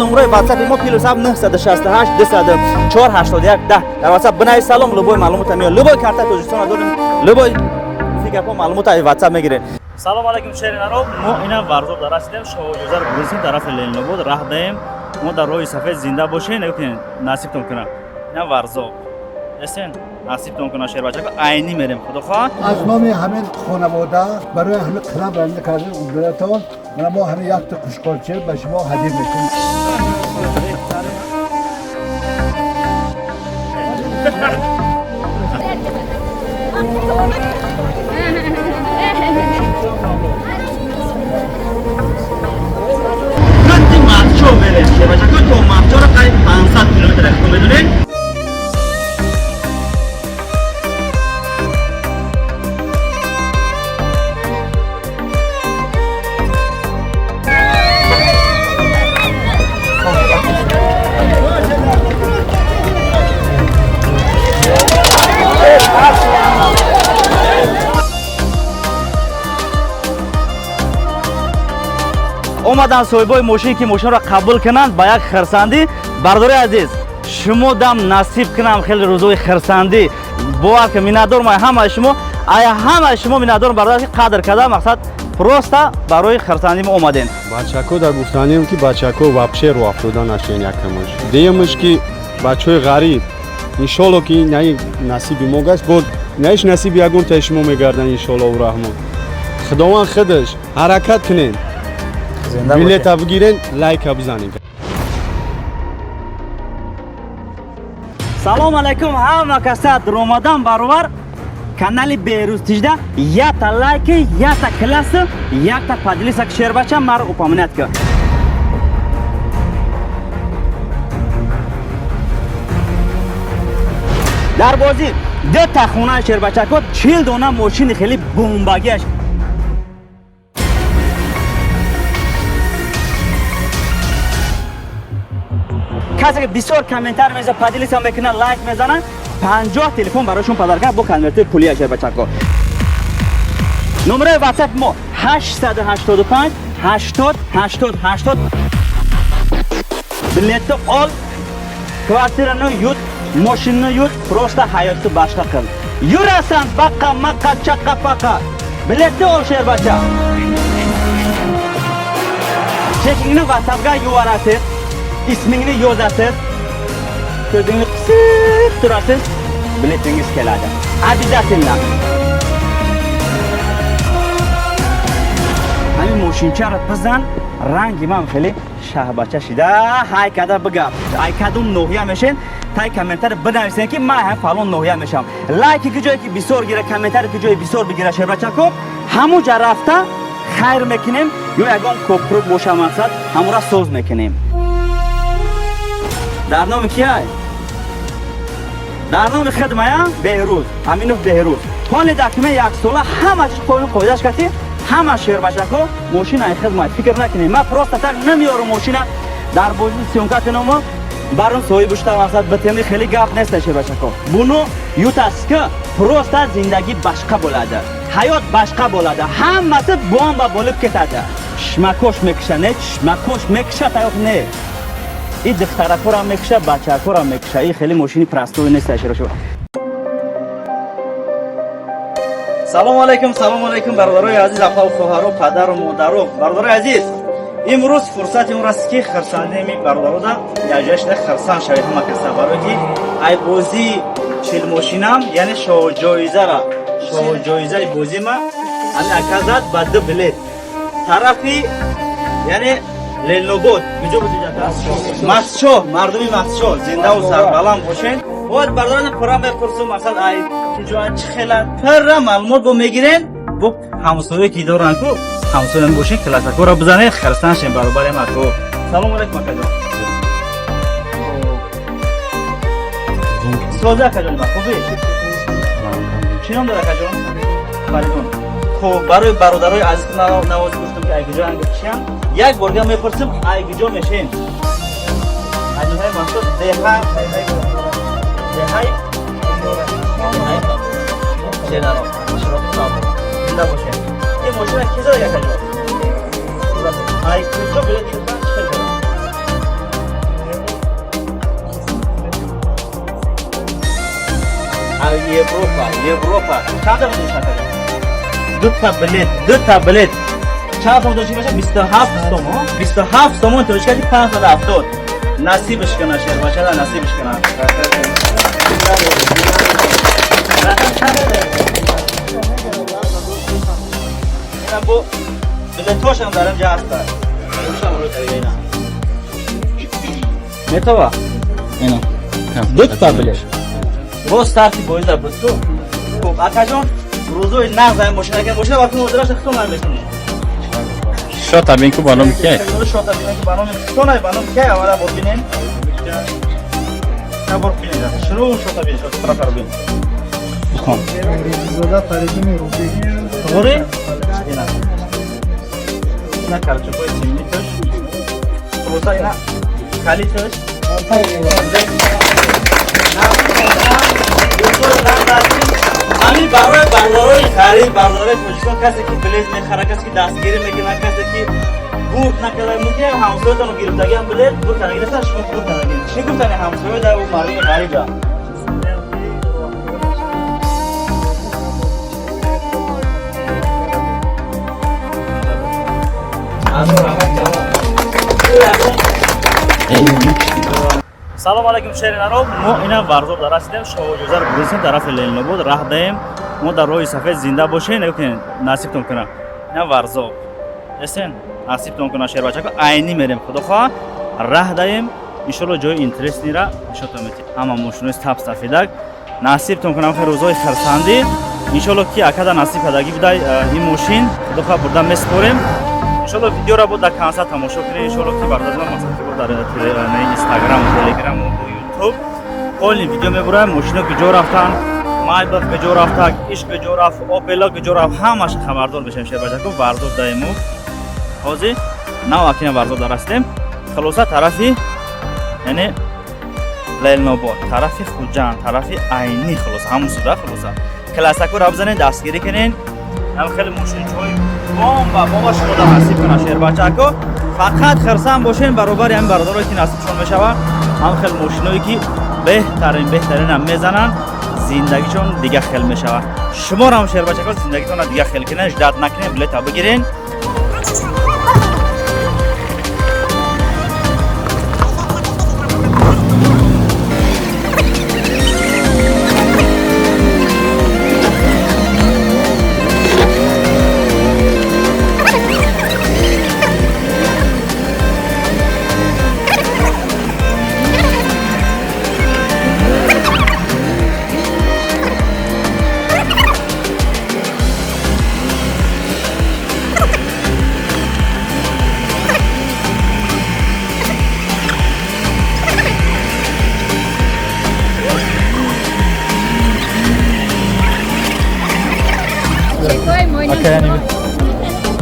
Номрои WhatsApp мо плюс 968 204 81 10. Дар WhatsApp бинавис салом, любой маълумота меёд. Любой карта Тоҷикистона дорем, любой гапо маълумота аз WhatsApp мегирем. Салом алейкум, шери нароб. Мо ина Варзоб дар расидем, шоҳоҷозаро бурисем, тарафи Ленинобод раҳ даем. Мо дар роҳи сафед зинда бошем, нигоҳ насибтон кунам. Ина Варзоб. Эсен насибтон кунам, шербачако, айнӣ мерем, худо хоҳад. Аз номи ҳамин хонавода барои ҳамин қалам ранга кардани умдиратон мо ҳамин якта қушқорча ба шумо ҳадия мекунем. Кунти Махчо мерем, шербачако, то Махчоро қариб 500 километр аст, медонед? Омаданд соҳибои мошин, ки мошинро қабул кунанд ба як хирсандӣ. Бардори азиз, шумо дам насиб кунам хеле рӯзои хирсандӣ. Бовар ки миннатдорм ай ҳамаи шумо, ай ҳамаи шумо миннатдорм, бардор, ки қадр карда, мақсад просто барои хирсандӣ мо омадем. Бачако да гуфтанем, ки бачако вообще рӯ афтода нашен. Якамаш дуюмаш, ки бачаҳои ғариб, иншолло, ки наи насиби мо гашт, бо наиш насиби ягонтаи шумо мегардан, иншоллоҳу раҳмон. Худованд худаш, ҳаракат кунен, билета бигирен, лайка бизанед. Салом алайкум ҳама каса, ромадан баровар канали Беҳрӯз Тижда. Якта лайки, якта класс, якта поделиться, шербача маро упоминать ка. Дар бозӣ дута хонаи шербачако, 40 дона мошини хеле бомбагиаш. Касе ки бисёр комментар меза, поделиться мекунад, лайк мезанад, 50 телефон барояшон подарка бо конвертои пулия. Шербачако, номерои WhatsApp мо 885 80 80 80. Билетni ol, kvartirani yut, moshinni yut, просто hayotni boshqa qil. Yurasan baqa maqa chaqa paqa. Biletni ol, sherbacha. Chekingni WhatsAppga yuborasiz, ismingni yozasiz, ko'zingni qisib turasiz, biletingiz keladi. Обязательно. Ҳамин мошинчаро бизан, ранги ман хеле шаҳбача шида, ҳайкада бигап. Ай кадом ноҳия мешен, тай комментари бинависен, ки ман ҳам фалон ноҳия мешам. Лайки ки ҷое ки бисёр гира, комментари ки ҷое бисёр бигира, шербачако, ҳамун ҷа рафта хайр мекунем ё ягон копрук боша, мақсад ҳамура соз мекунем. Дар номи кияй? Дар номи хидмая Беҳрӯз Аминов Беҳрӯз. Ҳоли документ яксола, ҳама чиз қонун қоидаш кати, ҳама шербачако мошина ай хидмат. Фикр накунед, ман просто так намеёрам мошина дар бозӣ съёмка кунам, барон соҳиб шуда, мақсад битеми хеле гап нест, шербачако. Буну ютаска просто зиндагӣ башқа bo'ladi, ҳаёт башқа bo'ladi, ҳаммasi бомба bo'lib ketadi. Чишмакош мекиша, не, чишмакош мекиша, таёқ не. И духтаракорам мекиша, бачакорам мекиша. И хеле мошини простой нест, шербачако. Салом алейкум, салом алейкум, бародарои азиз, апаву хоҳаро, падару модаро, бародарои азиз. Имрӯз фурсати он раст, ки хирсандеми бародарода якҷоя шуда хирсанд шавед ҳама каса, барое ки ай бозии 40 мошинам, яъне шоҳҷоизара, шоҳҷоизаи бозима ҳамин ака зад ба ду билет тарафи, яъне Ленинобод. Куҷо буд? Мастчоҳ. Мардуми Мастчоҳ зиндаву сарбаланд бошед. Бояд бародарон пурра мепурсум, мақсад ай киҷоа чӣ хела пурра маълумот бо мегирен, бо ҳамсоя ки доранд ку ҳамсоя бошен, классакора бизанед, хирсан шен баробарем ако. Салом алейкум, акаҷон. Соза, акаҷон, ма хубӣ? Чӣ ном дор, акаҷон? Фаридун. Хуб, барои бародарои азиз навози гуфтам, ки ай куҷо чиям, як борга мепурсим, ай куҷо мешен? Ай ноҳияи Мастчоҳ, деҳа, деҳаи Шенаро. Зинда бошед. Ин мошина ки зада, акаҷон? Ай куҷо билет гирифтан, чӣ хел кардам? Европа, Европа. Чанд та мошина? Ду та билет, ду та билет. Чанд сом тоҷикӣ мешавад? 27 сомон. 27 сомон тоҷикӣ 570. Насибаш кана, шербачада насибаш кана. Ина бо билетошам дар инҷа ҳаста. Билетошам рӯи тарига ина. Метова? Ина. Ду та билет. Боз старти боиза буд ту. Хуб, акаҷон, рӯзои нағз ай мошина ки мошина вақти модираш хитон ай мекунӣ. Шота бин ку ба номи кияй? Шота бин ку ба номи хитон ай, ба номи кияй аввала бо бинем. На бор бинем. Шурӯъ шота бин, шота тараф бин. Хон. Зода Фаридун Рубӣ. Туғри? Ина. Ина карчукои симни туш. Хулоса ина кали туш. Ҳамин барои бародарои ғариб, бародарои тоҷикон, касе ки билет мехара, касе ки дастгирӣ мекунад, касе ки бурд накарда, мумкин ҳамсоятонро гирифтагиам билет бурд карда гирифта, шумо бурд карда. Чӣ гуфтани ҳамсоя дар мардуми ғариба? Салом алейкум, шери нароб. Мо ина Варзоб дар расидем, шоҳоҷозаро бурдем тарафи Ленинобод, раҳ даем. Мо дар роҳи сафед зинда бошем, нигоҳ кунед, насибтон кунад. Ина Варзоб. Эсен, насибтон кунад, шербачако, айнӣ мерем, худо хоҳа, раҳ даем. Иншолло ҷои интересныйра нишонтон метиҳем. Ҳама мошинои сабз сафедак. Насибтон кунам хел рӯзҳои хурсандӣ. Иншолло ки акада насиб кардагӣ будай ин мошин, худо хоҳа бурда меспорем. Иншолло видеоро бо дар консерт тамошо кунед. Иншолло ки бародарон мақсад ки бо дар Инстаграм, Телеграм ва Ютуб полный видео мебурам. Мошино куҷо рафтан, Майбах куҷо рафта, иш куҷо рафт, Опела куҷо рафт, ҳамаша хабардор мешавем, шербачако. Варзоб даему ҳозир нав акина Варзоб дар расидем. Хулоса тарафи, яъне Ленинобод, тарафи Хуҷанд, тарафи Айнӣ, хулоса ҳамун суда. Хулоса классакура бизанед, дастгирӣ кунед. Ҳам хеле мошинчаҳои бомба бомба шумо дар насиб кунад, шербачако. Фақат хирсанд бошен баробари ҳамин бародарое ки насибшон мешавад. Ҳам хел мошиное ки беҳтарин беҳтаринам мезананд, зиндагишон дига хел мешавад. Шуморо ҳам, шербачако, зиндагитонро дига хел кунед, ждать накунед, билета бигирен.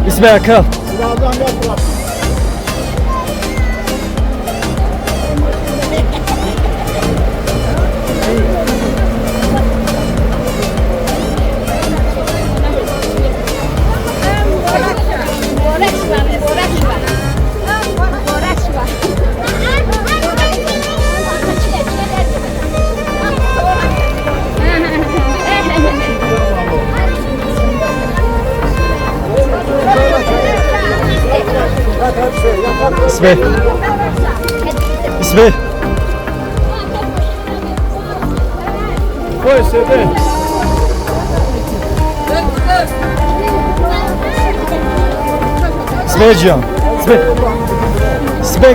Исме ака. Isme. Isme. Koy sede. Isme jiyan. Isme. Isme.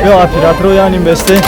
Yo оператору яъни бесте.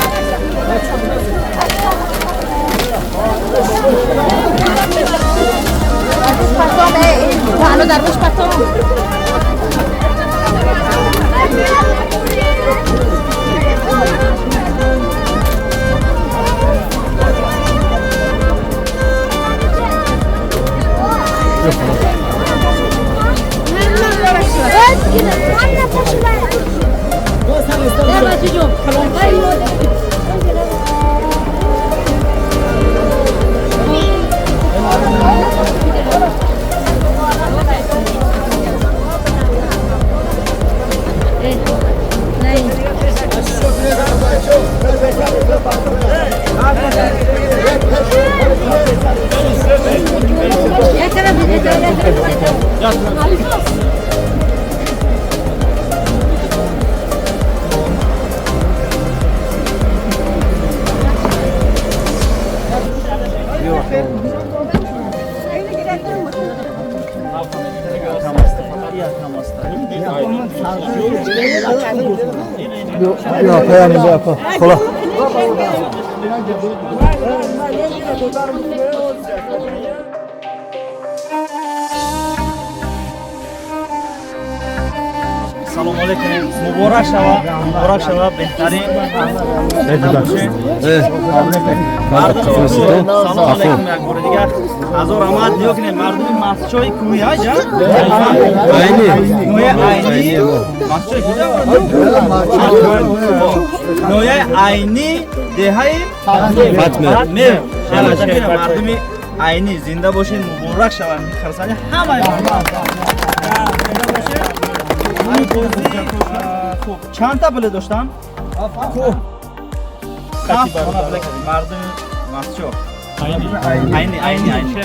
Салом алейкум. Муборак шава, муборак шава, беҳтарин. Салом алейкум як бори дигар. Ҳазор раҳмат. Нигоҳ кунед, мардуми Мастчои кӯҳи ҳаҷ, а? Айни. Ноҳияи Айни. Мастчои куҷо? Ноҳияи Айни, деҳаи Фатмер. Фатмер. Мардуми Айни зинда бошед, муборак шаванд. Хурсандӣ ҳамаи мардум. Хуб, чанд та билет доштам? Ҳафт дона билет кардем. Мардуми Мастчо. Айни, Айни, Айни.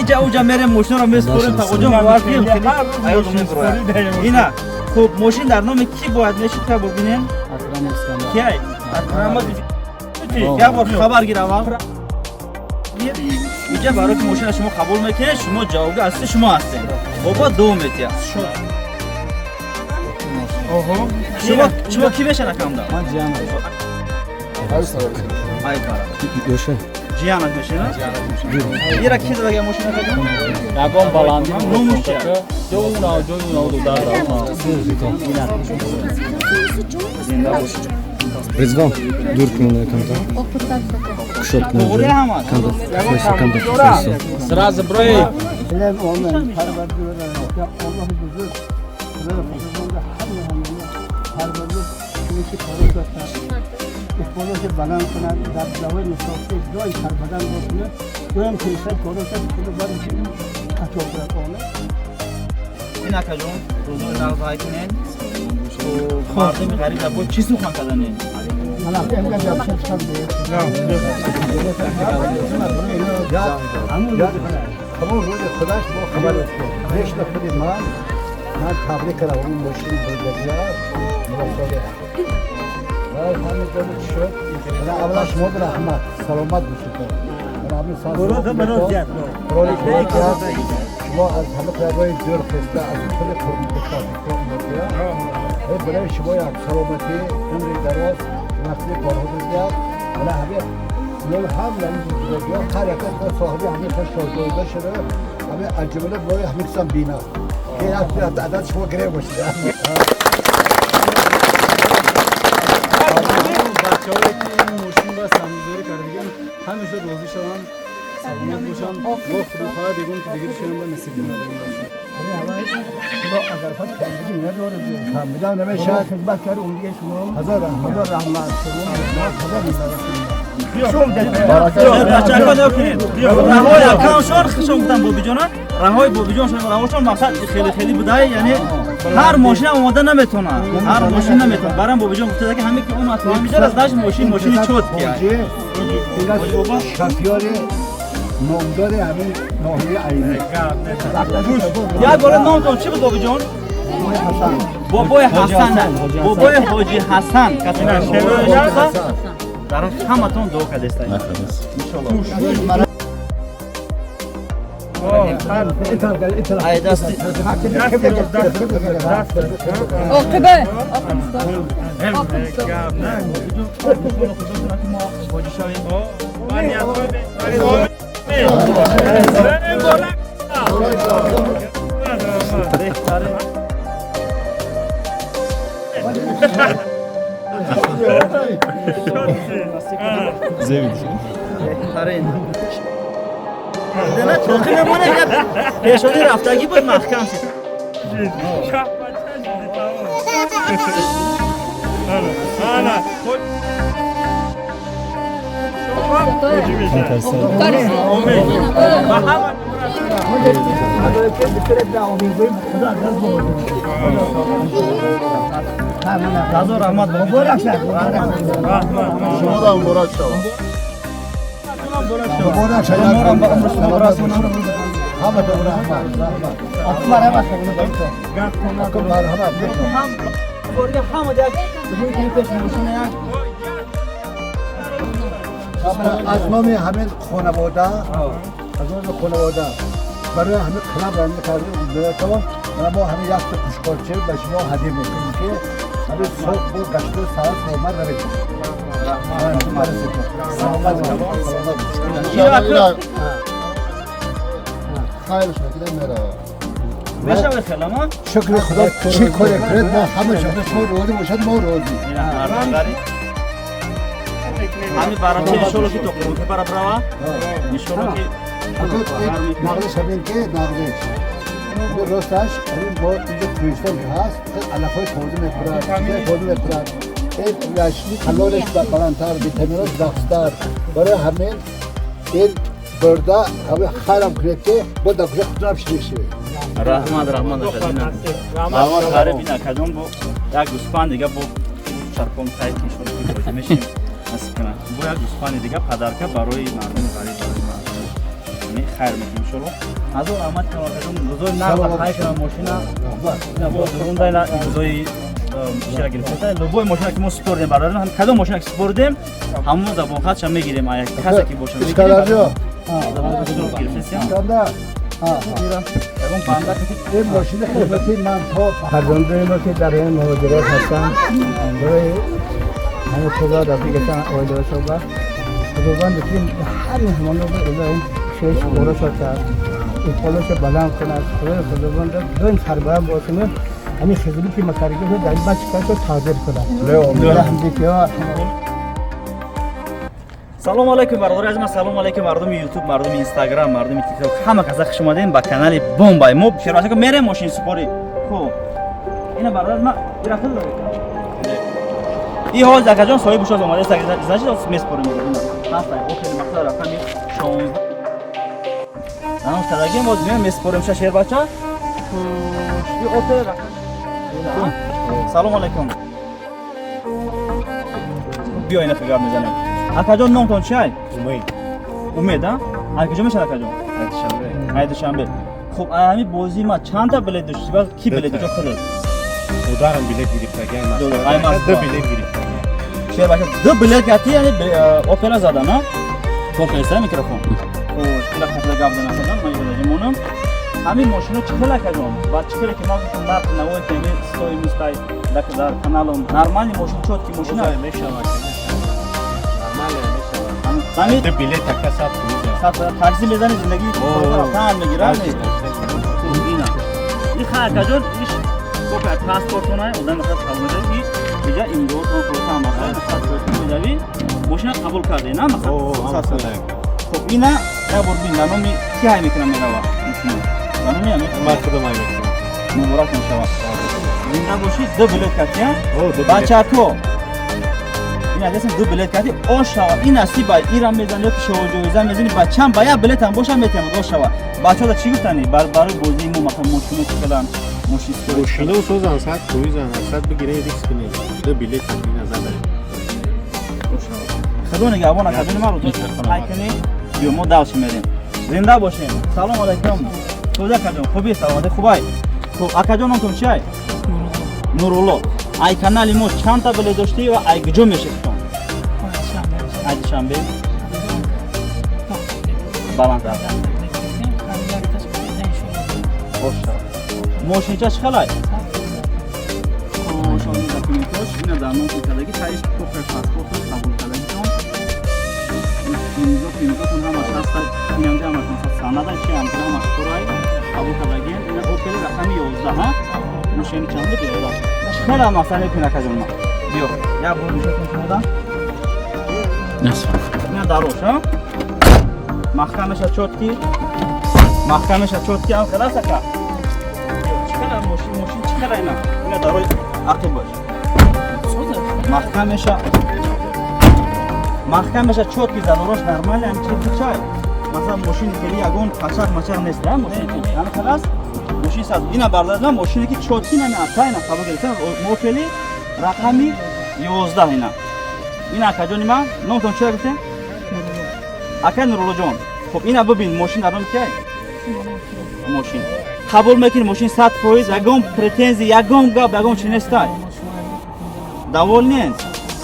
Иҷа уҷа мерем, мошинаро меспорем, та уҷа муварфием, хеле аёл мебурояд. Ина, хуб, мошин дар номи ки бояд мешид, ка бубинем? Киай? Як бор хабар гир аввал. Иҷа барои ки мошина шумо қабул мекунед, шумо ҷавобгӯ ҳастед, шумо ҳастед. Бобо дуо метиҳад. Шумо, шумо ки мешан акамда? Ман ҷиянам. Ай бара. Ҷиянат мешина? Ира ки дага мошина кадом? Ягон баландӣ Номуш чия? Ҷой унав дудар. Зинда бошед. Резван, дур кун камтар. Кушод кун. Тоғри ҳама. Камтар, камтар. Сразу брой. بلند کنند در جواب مسافر جای سربلند بکنه دویم پیسه کارو کرد خود برای عطا کنه. Ин акаҷон, рӯзои нағз кунед. Мардуми ғариб бо чӣ сухан карданед? Ҳамон рӯзи худаш бо хабар бешта худи ман ман табрик кардам он мошини бурдагия муродсолеҳ. Шуд. Аввала шумо ба раҳмат, саломат бошед. Шумо аз ҳама қиёбои дур хеста, аз кулли қурбон барои шумо як саломатӣ, умри дароз, вақти корҳо зиёд. Ана ҳама ҳам ҳар яке соҳиби ҳамин хуш шоҳзода шуда, ҳама аз ҷумла барои ҳамин қисм бина. Ки як адад шумо гирифта бошед. Бачаҳое ки ин мошин ба сангузорӣ кардагиам ҳамеша розӣ шаванд, саломат бошанд. Мо худо хоҳад ягон ки дигар шоям ба насиб кунад. Камбидам намешавад. Хидмат кард он дига шумо. Ҳазор раҳмат. Ҳазор раҳмат. Бачаҳо нигоҳ кунед. Раҳои акамшон хишон гуфтам бобиҷона. Раҳои бобиҷон шон раҳошон мақсад хеле хеле будай, яъне ҳар мошина омода наметонад. Ҳар мошин наметонад. Барам бобиҷон гуфта ки ҳаме ки омад ҳамиҷа аз даш мошин мошини чот ки. Шофёри номдори ҳамин ноҳияи Айнӣ. Як бора номтон чӣ буд бобиҷон? Бобои Ҳасан. Бобои Ҳоҷи Ҳасан. Касе ки дар ҳаматон дуо кардестед. Иншоаллоҳ. Ай дасти Оқиба. Беҳтарин. Дена тоқи мемонад, пешони рафтагӣ буд маҳкам шуд. Ана. Ҳоҷӣ мешавад. Омин. Ба ҳама. Ҳазор раҳмат. Муборак шавад. Раҳмат. Шумо муборак шавад. Муборак шавад. Ҳаматон раҳмат. Раҳмат. Марҳамат. Ҳама як пеш мошина як. Аз номи ҳамин хонавода, аз номи хонавода барои ҳамин қилам ранг кардем, бароятон мо ҳамин якта қушқорча ба шумо ҳадия мекунем, ки ҳамин субҳ бо гашту саҳар саломат равед. Саломат, саломат. Хайрш мекунем, меравад. Мешавад хелама? Шукри Худо, чӣ коре кунед, мо ҳама шумо розӣ бошад, мо розӣ. Ҳами барача иншолло ки то Қурғонтепа брава. Иншолло ки нағзиш ҳамин ки нағзиш росташ ҳамин бо инҷо кӯҳистон ки ҳаст, алафҳои тоза мехӯрад, чизҳои тоза мехӯрад, калорияш баландтар, витаминош нақстар. Барои ҳамин ин бурда ҳамин хайрам кунед, ки бо дар куҷа худтонам ширик шавед. Раҳмат, раҳмат. Раҳмат. Ғариб ина кадом бо як гӯспанд дига бо чарпон қайд, иншолло ки бозӣ мешем, насиб кунад. Бо як гӯспанди дига подарка барои мардуми ғариб, барои мардум хайр мекунем иншолло. Ҳазор раҳмат, камакадом рӯзои нақл хайр кунам мошина. Ина бо дурунда ина имзои чира гирифта. Любой мошина ки мо супордем бародарам, ҳам кадом мошина ки супордем, ҳамон забонхатша мегирем, ая касе ки боша мегирем. Искандарҷо. Забонхатшо гирифтесем. Искандар. Ягон банда ин мошини хидмати ман то фарзандони мо ки дар ин муҳоҷират ҳастанд, барои ҳамин худо рафиқатан оилаашон ба худованд ки ҳар меҳмоно ба илоҳим шеш борашо кард, иқболашо баланд кунад. Худои худованд доим сарбаланд бошанд, ҳамин хизмати макаригиро дар ин бачакашо тозир кунад. Раҳмдикиҳо. Салому алайкум, бародари азиз, салому алайкум, мардуми Ютуб, мардуми Инстаграм, мардуми Тикток, ҳама каса хуш омадем ба канали Бомбай. Мо шербачако мерем мошин супорӣ. Хуб, ина бародар ма рафта доред. И ҳоз акаҷон соҳиби шоз омада, значит меспорем. Ҳаста охири мақсад рақами 16. Анон кадагим боз меем меспорем ша шербача. И охири рақам. Салому алайкум. Биё, ина гап мезанем. Акаҷон, номтон чиай? Умед. Умед, а? Ай куҷо мешавад, акаҷон? Душанбе. Ай Душанбе. Хуб, ай ҳамин бозии ма чандта билет доштӣ ва ки билет доштӣ худат? Ударам билет гирифтагӣ. Ай Москва. Ду билет гирифтагӣ. Шербача ду билет гати, яъне опера задан, а? Кор кардиста микрофон. Хош, ила хатла гап зана акаҷон, ман иҷоза монам. Ҳамин мошино чӣ хел, акаҷон? Ба чӣ хеле ки ман гуфтам, нарх навои ки ҳамин стоимость ай дар каналам нормальный мошин, чёткий мошина. Мешавад. Нормально мешавад. Ҳамин Ду билет ака 100 фоиза. Такси мезани, зиндагӣ рафтан мегирад. Ина. И ха акаҷон, иш кока паспортона одам мехоҳад қабул мекунад, и иҷа имзоотон хулоса ҳам аст, 100% медави, мошина қабул карде, на мақсад 100%. Хуб, ина як бор бин, дар номи ки ҳай мекунам мерава мошина? Дар номи ҳамин. Ман худам ай мекунам. Муборак мешавад. Зинда бошӣ, ду билет катия. О, ду билет. Бачако. Ин адесам ду билет кати, ош шава. Ин насиб ай ира мезани ё ки шоҳ ҷоиза мезани, бачам ба як билет ҳам боша метиҳам, ош шава. Бачаҳо чӣ гуфтани? Бар барои бозии мо масалан мошино чӣ карданд? Мошин Мошино созан 100 фоизан, 100 бигиред, риск кунед. Ду билет ина задай. Худо нигаҳбон, акадони ман рӯзо ай кунӣ. Биё, мо дальше мерем. Зинда бошем. Салом алайкум. Тоза акаҷон, хубӣ, саломатӣ, хубай? Хуб, акаҷон, номтон чиай? Нурулло. Ай канали мо чандта билет доштӣ ва ай куҷо мешавед? Ай Душанбе. Баландтар. Боша. Мошинча чӣ хелай? Хошони документош ина дар ном кардагӣ, таиш копия паспорт қабул кардагитон. Имзо имзотон ҳамаш ҳаст, инамҷа ҳамаш масалан санада чи ҳам ҳамаш пурай қабул кардагием. Ина Опели рақами 11, ҳа? Мошини чанд буд? 11. Хеле масалан мекунӣ, акаҷон ма. Биё, як бор нишон шумода. Ина дарош, ҳа? Маҳкам меша чёткий. Маҳкам меша чёткий, ҳам хелас ака. Чӣ хела мошин? Мошин чӣ хела ина? Ина дарои ақибаш. Маҳкам меша. Маҳкам меша, чётки задорош нормально, ам чи чай. Масалан, мошини хели ягон қачақ мачақ нест, да, мошин. Ҳамин хел аст? Мошин саз. Ина бардорам, мошине ки чётки нами ата ина қабул гирифтан, Опели рақами 11 ина. Ина акаҷони ман, номтон чия гуфтем? Ака Нуруллоҷон. Хуб, ина бибин, мошин дар номи киай? Мошин. Қабул мекунӣ мошин 100%, ягон претензия, ягон гап, ягон чи нестай. Довольный?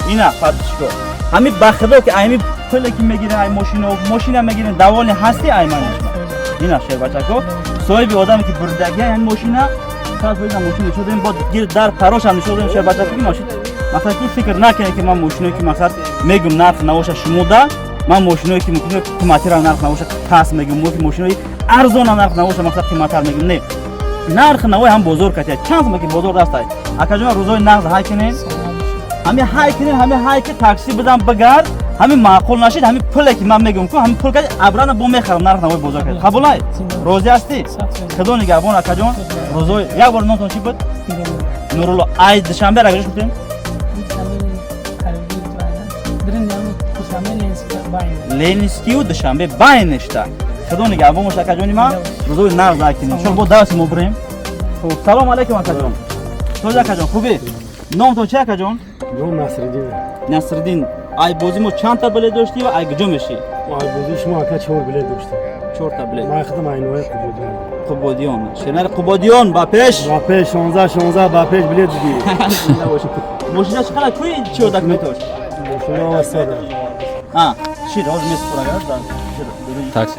Ина подписчико. Ҳами ба худо ки ами пуле ки мегирен ай мошино, мошина мегирен, довольный ҳасти ай ман. Ина шербачако, соҳиби одаме ки бурдаги ай мошина, 100% мошин нишон додем, бо гир дар парошам нишон додем шербачако ки мошин. Масалан, ки фикр накунед ки ман мошиное ки масалан мегум нарх набоша шумода, ман мошиное ки мумкин қиматира нарх набоша пас мегум, мо ки мошинои арзона нарх набоша масалан қиматтар мегум. Не. Нарх навои ҳам бозор катия. Чанд сум ки бозор дастай. Акаҷон, рӯзои нағз ҳай кунед. Ҳами ҳай кунед, ҳами ҳай ки такси бидам бигард, ҳами маъқул нашид, ҳами пуле ки ман мегум ку, ҳами пул ки абрана бо мехарам нарх навои бозор катия. Қабулай? Розӣ ҳастӣ? Худо нигаҳбон акаҷон. Рӯзои як бор номтон чӣ буд? Нурулло. Ай Душанбе ра куҷо гуфтем? Ленинскию Душанбе байн нешта. Худо нигаҳбон бош акаҷони ман. Рӯзои нағз ҳай кунед. Иншоалло бо дарси мо бирем. Хуб, салом алейкум акаҷон. Тоҷ акаҷон, хубӣ? Номтон чи акаҷон? Ном Насриддин. Насриддин. Ай бози мо чанд та билет доштӣ ва ай куҷо мешӣ? Ай бози шумо ака 4 билет доштам. 4 та билет. Ман худам айнои Қубодиён. Қубодиён. Шернари Қубодиён ба пеш. Ба пеш 16 16 ба пеш билет диди. Мошина чӣ қадар куи чиё документош? Мошина васада. А, чӣ ҳозир месупорагар дар Такси.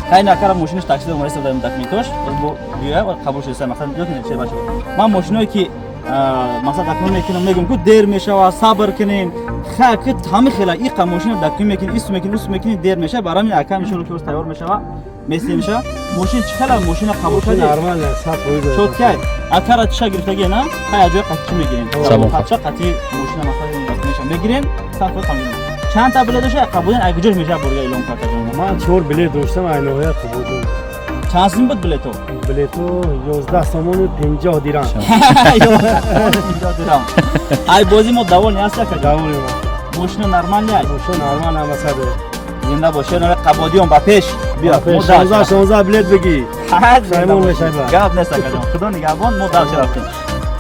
Хай накара мошинаш такси омада дар документош. Боз бо биёя ва қабул шуда масалан ёд чӣ бача. Ман мошиное ки масалан документ мекунам мегум ку дер мешава, сабр кунем. Хай ки ҳами хела иқа мошина документ мекунем, ис мекунем, ус мекунем дер мешава. Барои ҳамин акам иншоалло ки тайёр мешава. Меси мешава. Мошин чӣ хела мошина қабул кардӣ? Нормально, 100%. Чоткай. Акара чиша гирифтаги на? Хай аҷои қати чӣ мегирем? Қача қати мошина масалан документша мегирем, 100% қабул. Чанд та билет дошта қабулен ай куҷош мешава бурга эълон карда ҷон? Ман 4 билет доштам айнои Қубодиён. Чанд сум буд билето? Билето 11 сомон 50 дирам. 50 дирам. Ай бози мо довольный ҳаст ака? Довольный. Мошина нормальный ай? Мошина нормал ҳама саде. Зинда бош, шернари Қабодиён ба пеш. Биё, мо 16 16 билет бигӣ. Шаймон мешава. Гап нест акаҷон. Худо нигаҳбон, мо дальше рафтем.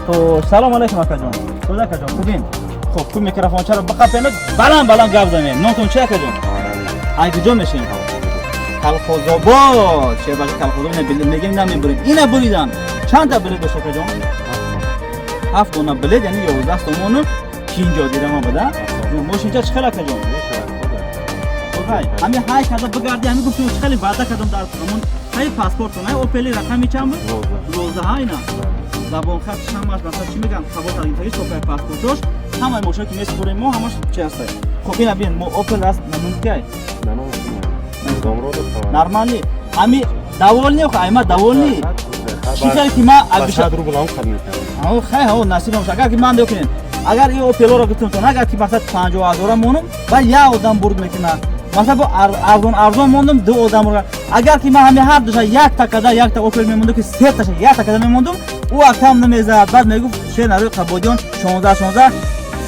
Хуб, салом алейкум акаҷон. Худо акаҷон, хубин? Хуб, ку микрофончаро биқапенед, баланд баланд гап занед. Номтон чи акаҷон? Ай куҷо мешин? Калхозобод. Шербача Калхозобод ина билет мегирем, намебурем. Ина буридан. Чанд та билет дошт акаҷон? 7 дона билет, яъне 11 сомону 50 дирама буда. Мошинча чӣ хел акаҷон? Хай, ҳами ҳай карда бигарди, ҳами гуфтем чӣ хеле ваъда кардам дар ҳамон ҳай паспортон, ҳай Опели рақами чанд буд? 12 ҳа ина. Забонхат ҳамаш масалан чӣ мегӯям, қабул кардем таги копияи паспортош, ҳамаи мошина ки месупорем мо ҳамаш чи ҳастай. Хуб, ина бин, мо Опел аст, намун кай? Нормальный. Ҳами довольный, ай ма довольный. Чӣ хеле ки ма абиша рубл ҳам қабул мекардам. Хай, ҳо насибам шуд. Агар ки ман бикунем, агар ин Опелоро гуфтам, агар ки масалан 50 ҳазора монум, баъд як одам бурд мекунад. Масалан бо арзон арзон мондум, ду одам бурд. Агар ки ман ҳами ҳар душа як та када, як та Опел мемондум, ки се таша як та када мемондум, ӯ акам намезад. Баъд мегуфт шернари Қабодиён 16 16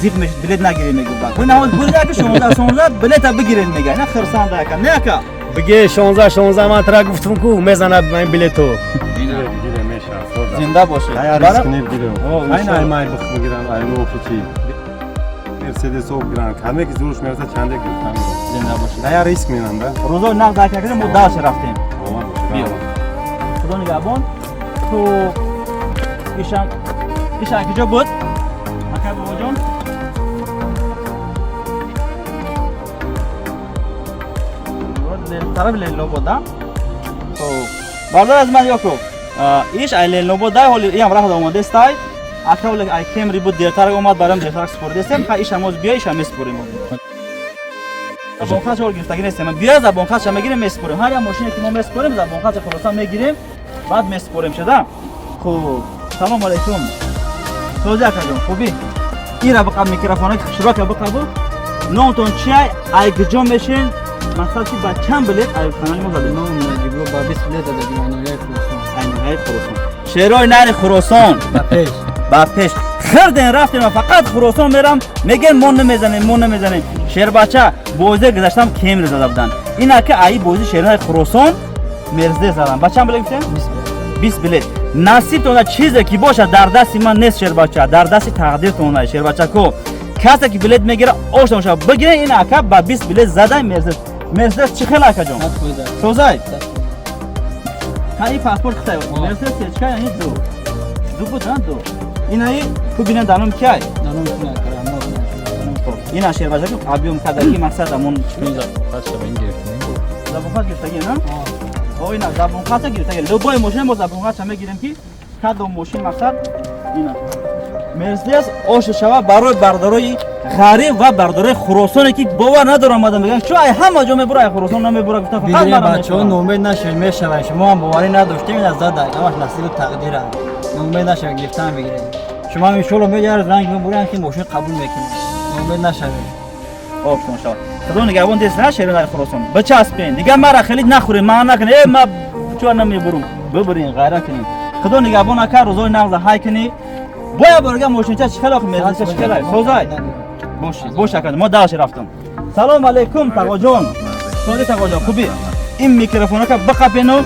зиқ мешид, билет нагирем мегуфт. Баъд ин ҳол бурда ки 16 16 билета бигирем мега. Ина хирсанда ака, не ака? Биге 16 16 ман тра гуфтум ку мезанад ман билето. Зинда бошед. Ай риск не бигирем. Ай най май бих бигирам, ай мо фичи. Мерседес об гирам, каме ки зурш мераса чанде гирифтам. Зинда бошед. Ай риск менам да. Рӯзои нағз ака кардем, мо дальше рафтем. Биё. Худо нигаҳбон. Ту ишам ишам куҷо буд? Ака бобоҷон? Тарафи Ленинобод, да? Хуб. Бародар аз ман Якуб. Иш ай Ленинобод дай, ҳоли иам раҳ омадестай. Ака ҳоли ай Кемри буд, дертар омад, барам дертар супоридесем. Ха ишам оз биё, ишам месупорем. Забонхат ҳол гирифтагӣ нестем. Биё забонхатша мегирем, месупорем. Ҳар як мошине ки мо месупорем, забонхатша хулоса мегирем, баъд месупорем шуда. Хуб, салом алейкум. Сози акаҷон, хубӣ? Ира биқаб микрофона, хушрока биқабу. Номтон чиай? Ай куҷо мешин? Мақсад ки ба чанд билет ай канали мо задем? Ном Наҷибло, ба 20 билет задагим, айнояи Хуросон. Айнояи Хуросон. Шерои нари Хуросон. Ба пеш. Хирден рафтем ва фақат Хуросон мерам, мегӯем мо намезанем, мо намезанем. Шербача бозӣ гузаштам Кемри зада буданд. Ин ака аи бозӣ шерои Хуросон Мерседес задам. Ба чанд билет гуфтем? 20 билет. Насибтон чизе ки бошад дар дасти ман нест шербача, дар дасти тақдиртон шербачако. Касе ки билет мегира, ошно мешавад. Бигирен ин ака ба 20 билет задай Мерседес. Мерседес чӣ хел акаҷон? Созай. Ха ин паспорт китай. Мерседес сечка яъни ду. Ду буд, на ду. Инаи ку бинем дар номи киай? Ина шербачако объем кардаги мақсад амон забонхат гирифтаги, на? О, ина забонхата гирифтаги. Любой мошин мо забонхатша мегирем ки кадом мошин мақсад ина. Мерседес оша шава барои бардорои ғариб ва бардорои Хуросоне ки бовар надорам мадам мегӯянд чо ай ҳама ҷо мебура, ай Хуросон намебура гуфта фақат Бигирем мара бачаҳо мехӯрам. Ноумед нашавед, мешаванд. Шумо ҳам боварӣ надоштем, ин аз зада. Ҳамаш насибу тақдирам. Ноумед нашавед, гирифтан бигирем. Шумо ҳам иншоалло меяр ранг мебурем ки мошин қабул мекунем. Ноумед нашавед. Офтон шава. Худо нигаҳбон дест на шерои Хуросон. Бичаспен. Дигар мара хеле нахӯрем, ман накунем. Э ма чо намебурум. Бибурин, ғайра кунем. Худо нигаҳбон ака рӯзои нағза ҳай кунӣ. Боя борга мошинча чӣ хеле охи Мерседес чӣ хеле? Созай. Боши, бош ака, мо дальше рафтам. Салом алейкум тағоҷон. Сози тағоҷон, хубӣ? Ин микрофонака биқапену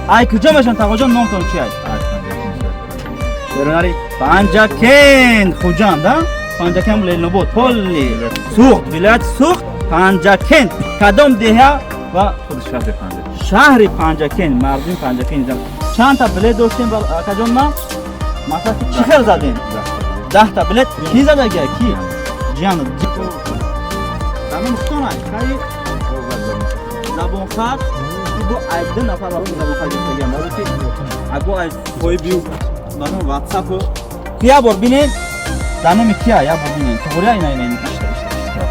ай куҷо мешан тағоҷон номтон чи ай? Шеронари Панҷакент, Хуҷанд, а? Панҷакент Ленобод, Полли, Суғд, вилояти Суғд, Панҷакент. Кадом деҳа ва шаҳри Панҷакент, мардуми Панҷакент. Чанд та билет доштем акаҷон ма? Масалан чӣ хел задем? 10 та билет ки задагия? Ки? Ҷиан. Замон хутонай, хай забонхат бо ай ду нафар вақти забонхат гирифтагиам. Барои ки аго ай соҳиби барои WhatsApp ки як бор бинед дар номи кия, як бор бинед. Туғрия ина ина ишта ишта ишта.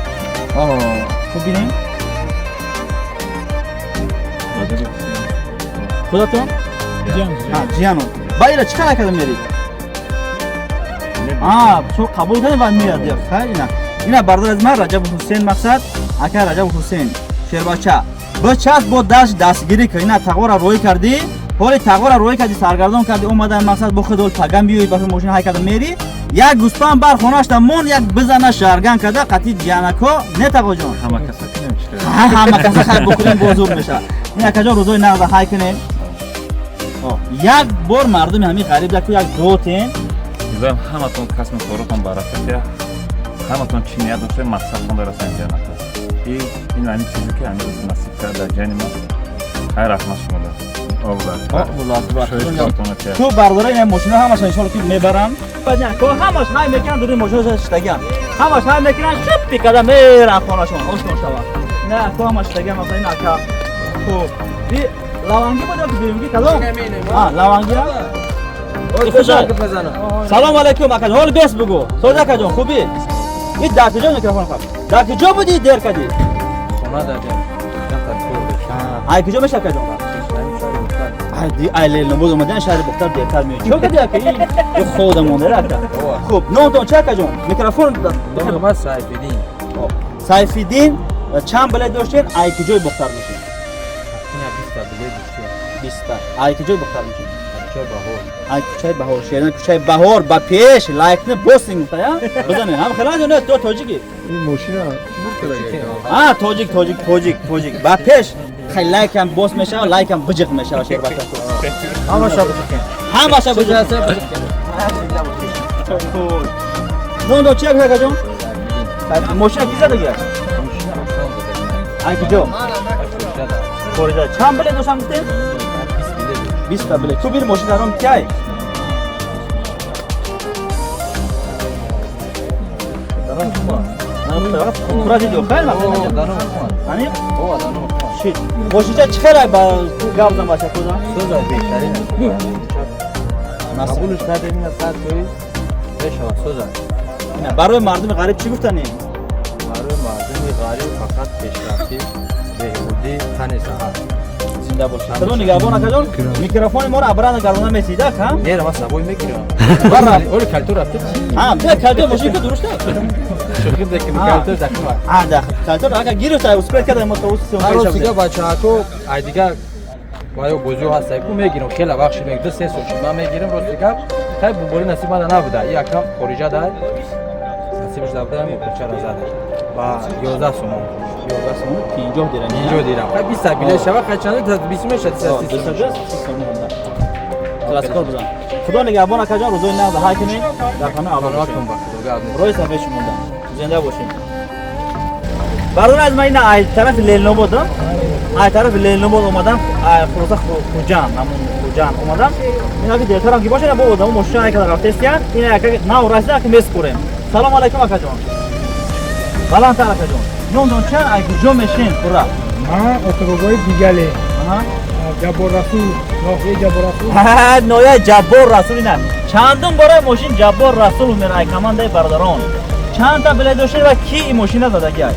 О, хуб бинем. Худатон? Ҳа, ҷияно. Ба ира чӣ кара карда мерид? А, шумо қабул кардем ва меяд. Хайр ина. Ина бародар аз ман Раҷаб Ҳусейн мақсад, ака Раҷаб Ҳусейн, шербача. Бичасп бо даст дастгирӣ кар. Ина тағора рӯй кардӣ, ҳоли тағора рӯй кардӣ, саргардон кардӣ, омада мақсад бо худол пагам биёй ба мошин ҳай карда мери. Як гӯспанд бар хонашта мон, як бизана шарган карда қатъи ҷианако, не тағоҷон? Ҳама каса кунем чӣ? Ҳама каса хай бикунем бозур мешавад. Ин акаҷон рӯзои нағза ҳай кунем. Як бор мардуми ҳамин ғариб яку як дотен. Дидам ҳаматон касми коротон баракат, ҳаматон чӣ ният доштед мақсадтон дарасен ҷанака. Ин ҳамин чизе ки ҳамин рӯз насиб кард дар ҷани мо. Хайр раҳмат шумо да. Ту бардора ин мошино ҳамаш иншоалло ки мебарам. Ко ҳамаш ҳай мекунан дури мошино шиштагиам. Ҳамаш ҳай мекунан шиппи када меран хонашон, ошкор шава. Не, ко ҳамаш шиштагиам масалан ин ака. Хуб. И лаванги буд ё ки бимги кадом? А, лаванги? Салом алейкум акаҷон, ҳол бес бугу. Соз акаҷон, хубӣ? И дар куҷо микрофон хаб? Дар куҷо будӣ дер кардӣ? Хона дар ҷо. Ай куҷо меша акаҷон? Ай ди ай Ленобод омадан шаҳри Бухтар дертар меояд. Чо кардӣ ака? Ин хода монда ака. Хуб, номтон чи акаҷон? Микрофон. Номи ман Сайфиддин. Сайфиддин, чанд билет доштед? Ай куҷои Бухтар мешед? 20 та билет доштем. 20 та. Ай куҷои Бухтар мешед? Кӯчаи Баҳор. Ай кӯчаи Баҳор, шеран кӯчаи Баҳор ба пеш лайкни босин гуфта, я? Бизанед. Ҳам хеле не то тоҷики. Ин мошина бур карда. А, тоҷик, тоҷик, тоҷик, тоҷик. Ба пеш. Хай лайкам бос мешава, лайкам биҷиқ мешава шербача. Ҳамаша биҷиқем. Ҳамаша биҷиқ. Нондо чи ака ҷон? Мошина ки задагия? Ай куҷо? Хориҷа. Чанд билет доштам гуфтем? 20 та билет. Ту бир мошина даром киай? Пура диди, хайр мақсад. Ани? Шит. Мошинча чӣ хелай ба гап зан бача куда? Созай беҳтарин. Қабулш кардем ина 100% мешавад созай. Ина барои мардуми ғариб чӣ гуфтанем? Барои мардуми ғариб фақат пешрафтӣ, беҳбудӣ, тани саҳат. Зинда бошед. Худо нигаҳбон акаҷон. Микрофони моро абрана гардона месида, ха? Не, ман сабой мегирам. Оли калтор рафта чӣ? Ҳа, бия калтор мошин ки дуруст аст. Шӯхӣ деким калтор дахма. А, да, калтор ака гирифта, успел карда мо то Ҳар рӯз дига бачаҳако ай дига Ва ё бозиҳо ҳаста ку мегирам, хеле вақт шуд, 2-3 сол шуд ман мегирам, рости гап. Хай бубори насиб мана набуда. И акам хориҷа дай. Насибаш набуда, мошинчаро зада. Ба 11 сомон. 11 сомон 50 дирам. 50 дирам. Хай 20 билет шава, хай чанд 20 мешад, 30 сомон. Классикор будан. Худо нигаҳбон акаҷон, рӯзои нағз ҳай кунед, дар паноҳи Аллоҳ бошед. Роҳи сафед шумода. Зинда бошед. Бародар аз ман ина ай тарафи Ленинобод, ай тарафи Ленинобод омадам, хулоса Хуҷанд, ҳамон Хуҷанд омадам. Ин аги дертарам ки бошад, бо одамо мошина ай када рафтестиян, ина яка нав расида ки меспорем. Салом алайкум акаҷон. Баландтар акаҷон. Номтон чанд, ай куҷо мешин пурра? Ман отобобои дигале. Ҷаббор Расул, ноҳияи Ҷаббор Расул. Ноҳияи Ҷаббор Расул ина. Чандум бора мошин Ҷаббор Расул мера ай командаи бародарон. Чанд та билет доштед ва ки ин мошина задаги ай?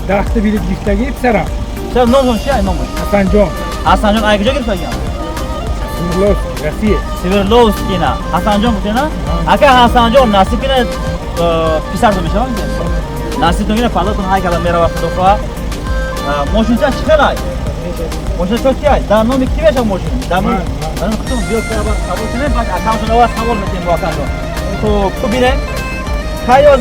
10 та билет гирифтаги писарам. Писар номтон чи ай номаш? Ҳасанҷон. Ҳасанҷон ай куҷо гирифтагиам? Свердловский, Россия. Свердловский ина. Ҳасанҷон гуфтена? Ака Ҳасанҷон насиб кина писартон мешавад? Насибтон кина фардотон ҳай када мерава худо хоҳад. Мошинча чӣ хел ай? Мошин чо ки ай? Дар номи ки мешавад мошин? Дар номи худтон биё қабул кунем, баъд акамшон аввал савол метем бо акамшон. Хуб, ту бинем. Кайё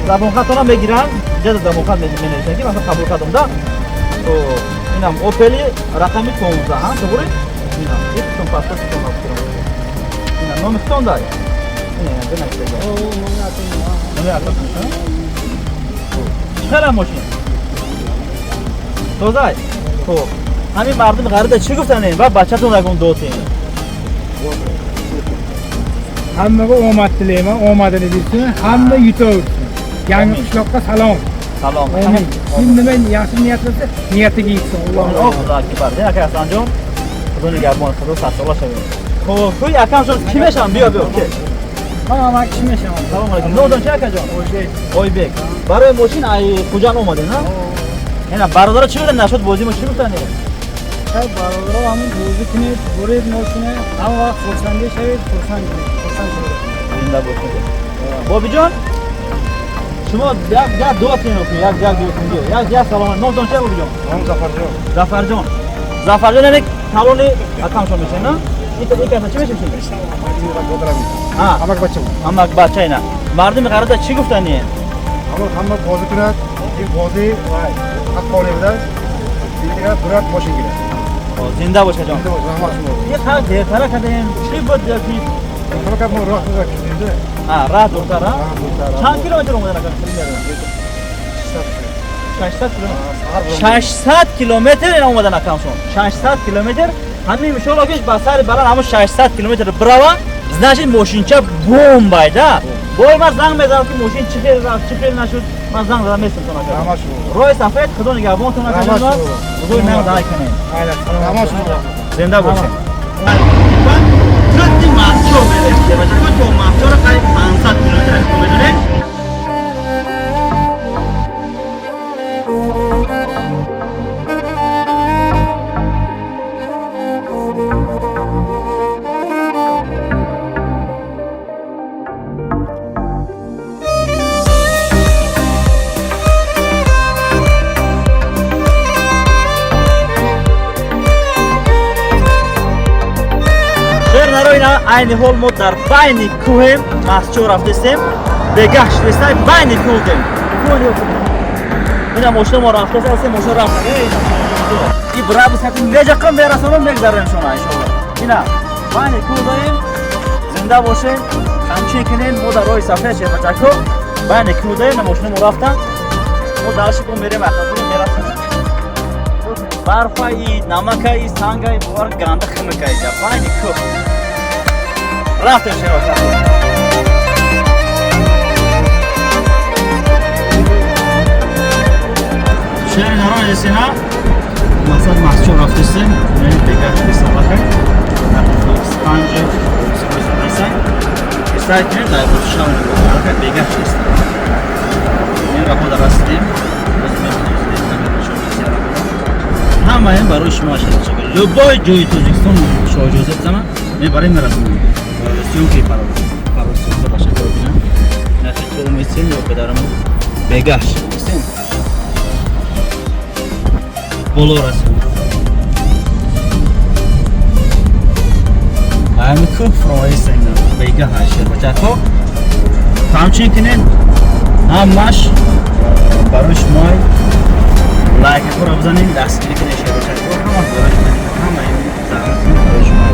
забонхатона мегиранд, ҷаза забонхат менависанд ки масалан қабул кардам да. Хуб, инам Опели рақами 15, ҳа, туғри? Инам, ин худтон паспорт худтон қабул кунам. Инам номи худтон дай. Ина, ина, бинависед. Номи акатон, ҳа? Чӣ хел мошин? Тозай? Хуб. Ҳамин мардуми ғарида чӣ гуфтанем ва бачатон ягон дотем? Hammaga omad tilayman, omadini bersin, hamma yutaversin. Yangi qishloqqa salom. Salom. Amin. Kim nima yaxshi niyat qilsa, niyatiga yetsin. Allohu akbar. Aka Hasanjon, Xudo nigahbon, Xudo saqlab qolsin. Xo'p, kuy akam shu kim esham? Биё, биё, kel. Ман амак ким ешам? Салом алайкум. Номтон чи акаҷон? Ойбек. Ойбек. Барои мошин ай Хуҷанд омадем, ҳа? Ина бародаро чӣ гуфтанд? Нашуд бозӣ мо чӣ гуфтанд? Бародаро ҳамон бозӣ кунед, буред мошина, ҳама вақт хурсандӣ шавед, хурсанд кунед, хурсанд шавед. Зинда бошед. Бобиҷон, шумо як як дуо кунед, як як дуо кунед. Як як салом. Номтон чи Бобиҷон? Ном Зафарҷон. Зафарҷон. Зафарҷон яъне калони акамшон мешавед, на? Ин каса чӣ мешавед? Ҳа, Амак бача. Амак бача ина. Мардуми ғарида чӣ гуфтанд? Ҳама бозӣ кунад, ин бозӣ вай ҳаққонӣ будааст. Дигар бурад мошин гирад. Зинда бош ҷон. Зинда бош, раҳмат шумо. Ин ҳар дертара кардем. Чӣ буд ки? Фақат мо роҳ кардем. Ҳа, роҳ дуртар, ҳа? Чанд километр омадан ака? 600 километр. 600 километр ина омадан акамшон. 600 километр. Ҳамин иншоаллоҳ ки ба сари баланд ҳамон 600 километр бирава, значит мошинча бомбай да. Бой ман занг мезанам ки мошин чӣ хел рафт, чӣ хел нашуд. Ман занг задам местам ака. Раҳмат шумо. Роҳи сафед, Худо нигаҳбонтон ака. Рӯзои нағз ҳай кунед. Раҳмат шумо. Зинда бошед. Тути Махчо мерем. Бачако то Махчоро қариб 500 километр медонед. Айни ҳол мо дар байни кӯҳем, Махчо рафтестем, бегаҳ шудестай байни кӯҳ будем. Ина мошина мо рафтест, мошина рафта. И брабус хати меҷақам мерасонам, мегзарем шумо иншоаллоҳ. Ина байни кӯҳ дорем, зинда бошем, ҳамчин кунем, мо дар роҳи сафед шефачако байни кӯҳ дорем, мошина мо рафта. Мо дарши бо мерем ақаб мерасонем. Барфаи, намакаи, сангаи, бовар ганда хинукаи байни кӯҳ. Рафтем шефачако. Шаҳри Нарон ҳастем, мақсад Махчо рафтестем, яъне бегаҳ шудестем бахайр. Дар 25 ҳастем. Сай кунем дар шав бегаҳ шудестем. Ин раҳода расидем. Ҳамаем барои шумо шавад. Любой ҷои Тоҷикистон шумо иҷоза бизанад, мебарем мерасонем. Съёмки пароз съёмка ба шакл бинам. Нахи то умедсем ё падарам бегаҳ шудестем. Боло расидем. Ами кӯҳ фуромадиста, ина бега ҳай шербачако. Ҳамчунин кунед, ҳамаш барои шумо лайкакоро бизанед, дастгирӣ кунед шербачако, ҳамаш барои шумо, ҳама ин заҳмат барои шумо.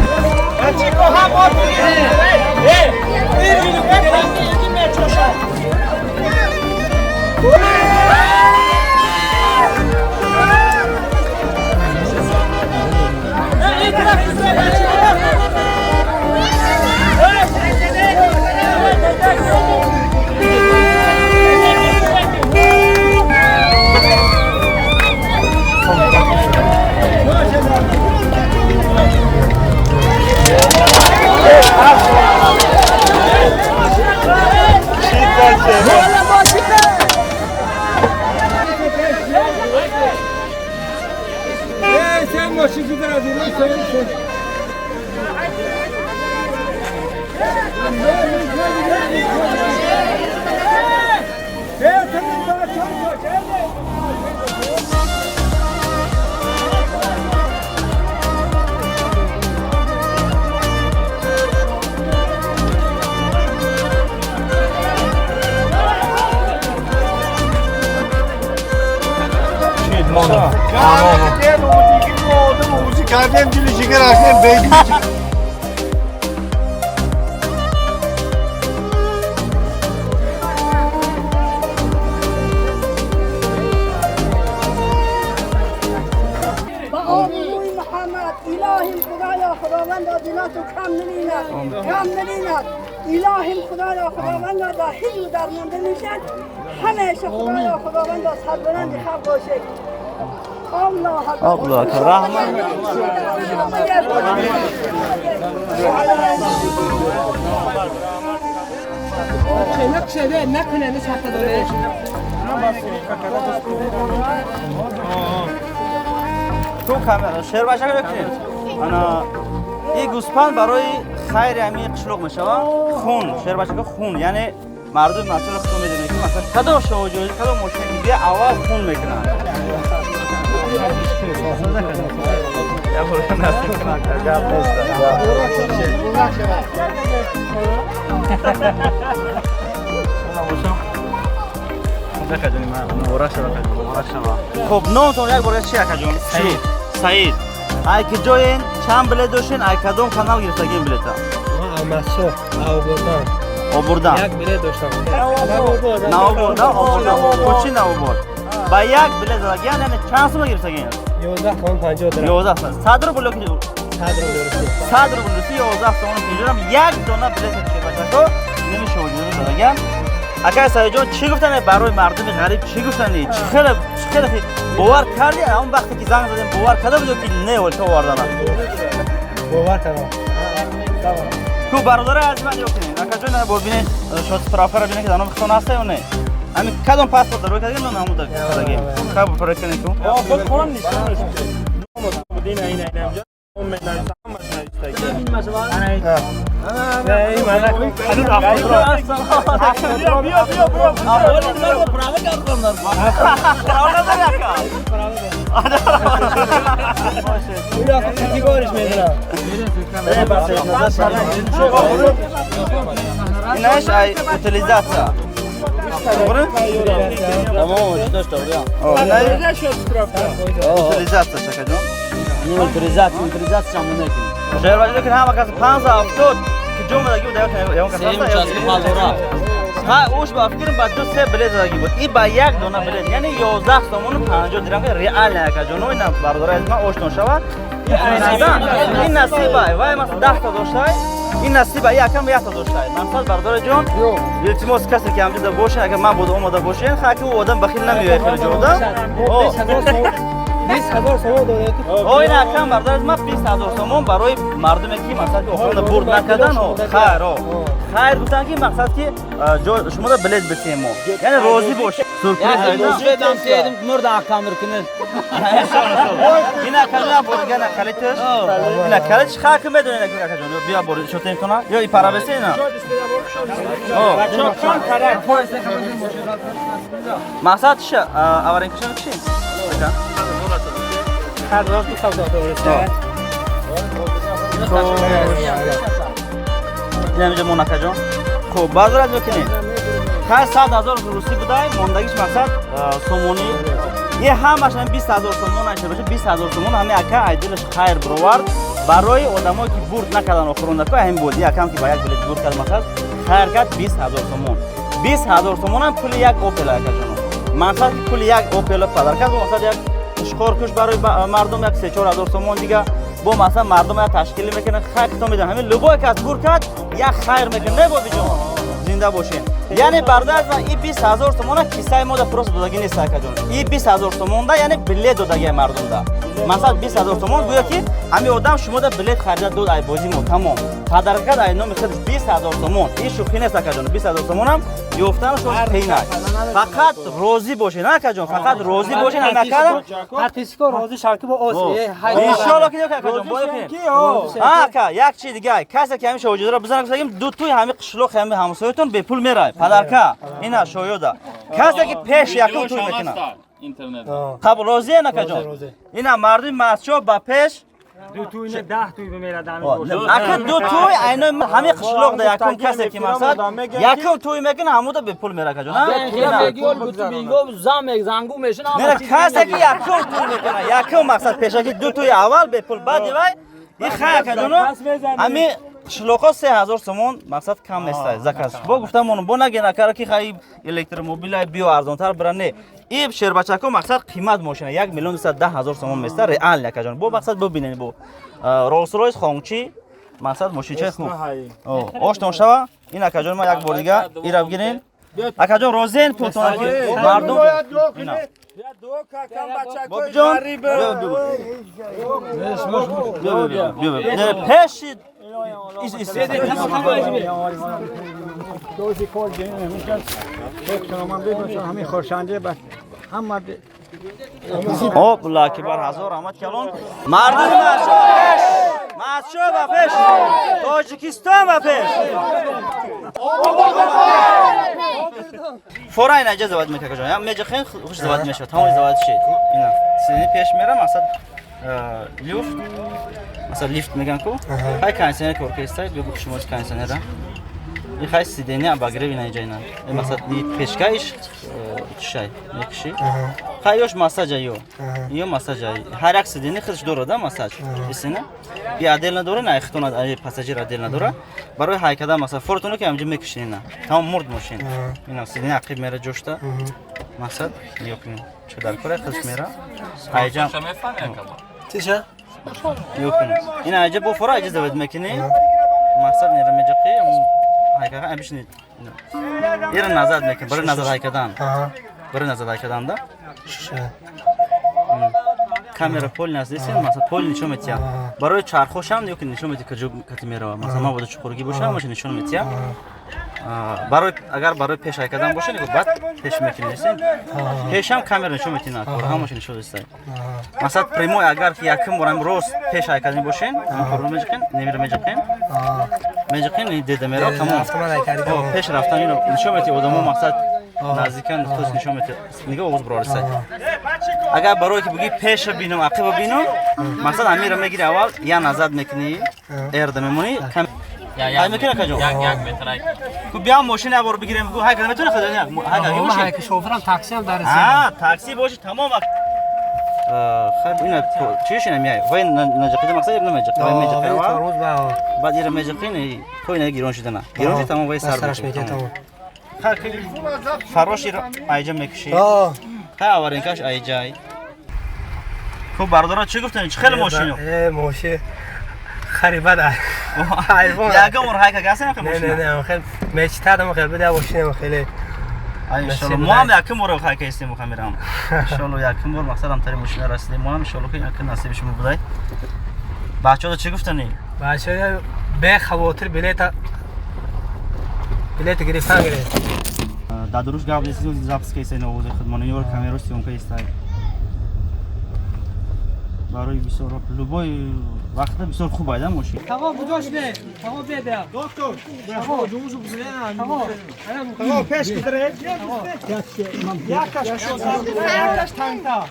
با آبروی محمد، الهیم خدایا خداوند دلاتو کم نبیند، کم نبیند. الهیم خدایا خداوند در هیچ درمانده نیشد، همیشه خدایا خداوند سربلند خلق باشه. الله الله رحمت. تو камера шербачака бикунед. Ана ин гӯспанд барои хайри ҳамин қишлоқ мешавад. Хун шербачака, хун, яъне мардуми масъулро худо медонед, ки масалан кадом шоҳҷоиза, кадом мошина ки бия, аввал хун мекунанд. Я бор насиб кунам, гап нест. Хуб, номтон як бор чи, акаҷон? Саид. Саид. Ай ки ҷоен, чанд билет доштен, ай кадом канал гирифтагин билета? Амасо, Обурдан. Обурдан. Як билет доштам. Наобурдан, Обурдан. Кучи Наобурд. Ба як билет задагиян, яъне чанд сума гирифтагин? 11 сомон 50 дирам. 11 сомон. 100 рубл ёки 100 рубл русӣ. 100 рубл русӣ, 11 сомон 50 дирам, як дона билет шербачако ними шоҳҷоиза задагиян. Акай Саидҷон, чӣ гуфтане барои мардуми ғариб, чӣ гуфтани? Чӣ хеле, чӣ хеле бовар кардӣ? Он вақте ки занг задем, бовар карда буд ё ки не, вале то овардана? Бовар кардам. Ку бародари азиз ман, ё кунед. Акаҷон, бо бинед, шот справкаро бинед, ки дар номи худтон ҳаста ё не? Ҳамин кадом паспорт дар рӯй кардагӣ, номи ҳамон кардагӣ. Хай, бо кунед ку. Худ хон нишонаш дина ина ина ҷо ҳамаш навиштагӣ. Не, ин мана ҳанӯз Биё, биё, биё. Право кардам. Право надори, ака? Категориш медонам. Инаш ай утилизация. To'g'ri? Tamom, дошта, Утилизация, шакаҷон. Утилизация, утилизация ҳам намекунем. Шербачако, ки ҳама кас 570 ки ҷо омадаги буд, ягон кас Сеюм участка Палдора. Ҳа, уш ба фикрам ба ду се билет задаги буд. И ба як дона билет, яъне 11 сомону 50 дирам, реально, акаҷон, ина бародари азиз ман оштон шавад. Ин насиба, вай масалан 10 та доштай, ин насиба, якам якта доштай. Мақсад, бародари ҷон, илтимос, касе ки ҳамҷода бошен, агар ман буд омода бошен, ха ки ӯ одам бахил намеояд хеле ҷода. 20 000 сомон додед. О, ин акам, бародари ман, 20 000 сомон барои мардуме ки мақсад ки охирона бурд накардан, хайр, хайр гуфтан, ки мақсад ки шумода билет битем мо, яъне розӣ бош. Мурда акамир кунед. Ин акам боригана калиташ, ина калиташ, ха ки медонед, акаҷон, биё бори шотем куна ё и парабесе ина. Мақсад чи, аввалин кашон чи? Ҳар роз ду савдо доред. Ин ҳаминҷо мон, акаҷон. Хуб, баъзра мекунед. Хай, 100 000 русӣ будай, мондагиш мақсад сомонӣ. Е, ҳамаш 20 000 сомон айша боша, 20 000 сомон ҳами ака айдилаш хайр бировард барои одамое ки бурд накардан охирондако. Ҳамин бозӣ акам ки ба як билет бурд кард, мақсад хайр кард 20 000 сомон. 20 000 сомонам пули як Опела, акаҷоно. Мақсад ки пули як Опела падар кард, бо мақсад як ишқор куш барои мардум як 3-4 ҳазор сомон дига бо мақсад мардум як ташкил мекунад. Хайр хито медиҳам, ҳамин любой кас бурд кард, як хайр мекунад. Не, бобиҷон, зинда бошед. Яъне, бародар, и 20 000 сомона кисаи мода просто додагӣ нест, акаҷон. И 20 000 сомонда, яъне билет додагия мардумда. Масалан, 20 000 сомон гӯё ки ҳамин одам шумода билет харида дод, ай бозӣ мо тамом падар кард ай номи худаш 20 000 сомон. И шӯхӣ нест, акаҷон. 20 000 сомонам ёфтанаш қиин аст. Фақат розӣ бошед, акаҷон, фақат розӣ бошед. Ҳамакара Подписчико розӣ шавад ки бо ос. Иншолло ки, акаҷон, ака, як чи дига, касе ки ҳамин шоҳиҷозаро бизанад, гуфтагим, ду туи ҳами қишлоқи ҳами ҳамсоятон бепул мерай падарка. Ина шоёда, касе ки пеш якум туй мекунад. Қабул, розие, акаҷон? Ина мардуми Мастчоҳ ба пеш ду туй не, 10 туй бимерад. Ака, ду туй айно ҳами қишлоқ да якум касе ки мақсад якум туй мекуна, ҳамуда бепул мера, акаҷон. Мера, касе ки якум туй мекуна, якум мақсад пешаки ду туи аввал бепул, баъди вай и хай, акаҷоно, ҳами қишлоқҳо 3000 сомон мақсад кам неста заказ. Бо гуфтамон, бо наген, акара, ки хай электромобила биё арзонтар бира. Не, и шербачако мақсад қимат мошина 1 210 000 сомон места реально, акаҷон. Бо мақсад бибинед, бо Роллс Ройс хончи, мақсад мошинчаи хуб оштон шава. Ин, акаҷон, ма як бор дига ира бигирен. Акаҷон, розиен пултон мардум? Бобиҷон, пеши. Дозӣ кор ҳамин хурсандӣ ба ҳама. Оп, лакибар, ҳазор раҳмат калон. Мардуми Мастчоҳ пеш, Мастчоҳ ба пеш, Тоҷикистон ба пеш! Фора ина иҷа завод мека, акаҷон, меҷахен, хуш завод мешавад, тамоми завод шид. Ина сини пеш мера, мақсад люфт, масалан лифт меган ку, хай кондиционер кор кестай, биё бу шумо кондиционера. И хай сиденья обогрев ина иҷа ина. Масалан пешкаиш чишай мекуши. Хай ёш массажа ё. Ё массажа. Ҳар як сиденья худаш дорад, да, массаж. Исина. И отдельно дора, на ихтона пассажир отдельно дора. Барои ҳайкада масалан фортуно ки ҳамҷа мекушин ина. Тамом мурд мошин. Ина сиденья ақиб мера ҷошта. Мақсад нигоҳ кунед. Чӣ дар кора худаш мера. Ҳайҷам. Чиша? Нигоҳ кунед. Ина айҷа бо фора айҷа завод мекунӣ. Мақсад нера меҷақӣ, ҳайкаға бишинед. Ира назад мекунӣ, барои назад ҳайкадан. Барои назад ҳайкадан да? Камера пол наздисен, масалан пол нишон метиҳад. Барои чархошам нигоҳ кунед, нишон метиҳад куҷо кати мерава. Масалан мабодо чуқургӣ боша, ҳамаша нишон метиҳад. Барои агар барои пеш ҳайкадан боша, нигоҳ, баъд пеш мекунӣ, пешам камера нишон метиҳад, ҳамаша нишон дистай. Масалан прямой агар ки якум борам рост пеш ҳайкадан бошен, ҳамин меҷақен, немира меҷақен, меҷақен, деда мера, тамом. Пеш рафтан ино нишон метиҳад одамо, мақсад наздикан тост нишон метиҳад. Нигоҳ, овоз барорисай. Агар барое ки буги пеша бинам, ақиба бинам, мақсад амира мегири, аввал я назад мекунӣ, эрда мемонӣ. Ай мекунӣ, акаҷон? Як метр. Ку биям мошина як бор бигирем, гу ҳай када метавонӣ худо як ҳай када мошин. Ҳай шоферам, таксиам дар. А, такси боши, тамом. Хайр, ина чиш ина миай. Вай наҷақида, мақсад ира намеҷақи. Вай меҷақи аввал. Баъд ира меҷақи, то ина гирон шидана. Гирон шид, тамом, вай сар мекунад, тамом. Хайр, фарош ира айҷа мекуши. Хай аваринкаш айҷай. Хуб, бародарон, чӣ гуфтем? Чӣ хеле мошинё? Э, мошин харибад. Ҳайвон. Ягон бор ҳайка гасем хеле мошина? Не, не, хеле мечтадам, хеле буда мошинам хеле. Иншалло мо ҳам якум бор ҳайка истем хамирам. Иншалло якум бор мақсадам тари мошина расидем. Мо ҳам иншалло ки якум насиби шумо будай. Бачаҳо чӣ гуфтани? Бачаҳо бе хавотир билета гирифтан гирифт. Дар дуруш гап нест, запись кайсай навози худмон, ёр камеро съёмка истай. Барои бисёр любой вақта бисёр хуб айда мошин. Тамом буҷош не, тамом беда. Доктор, тамом ҷумужу бузина. Тамом. Тамом пеш кидре. Якаш кушоса, якаш тангта.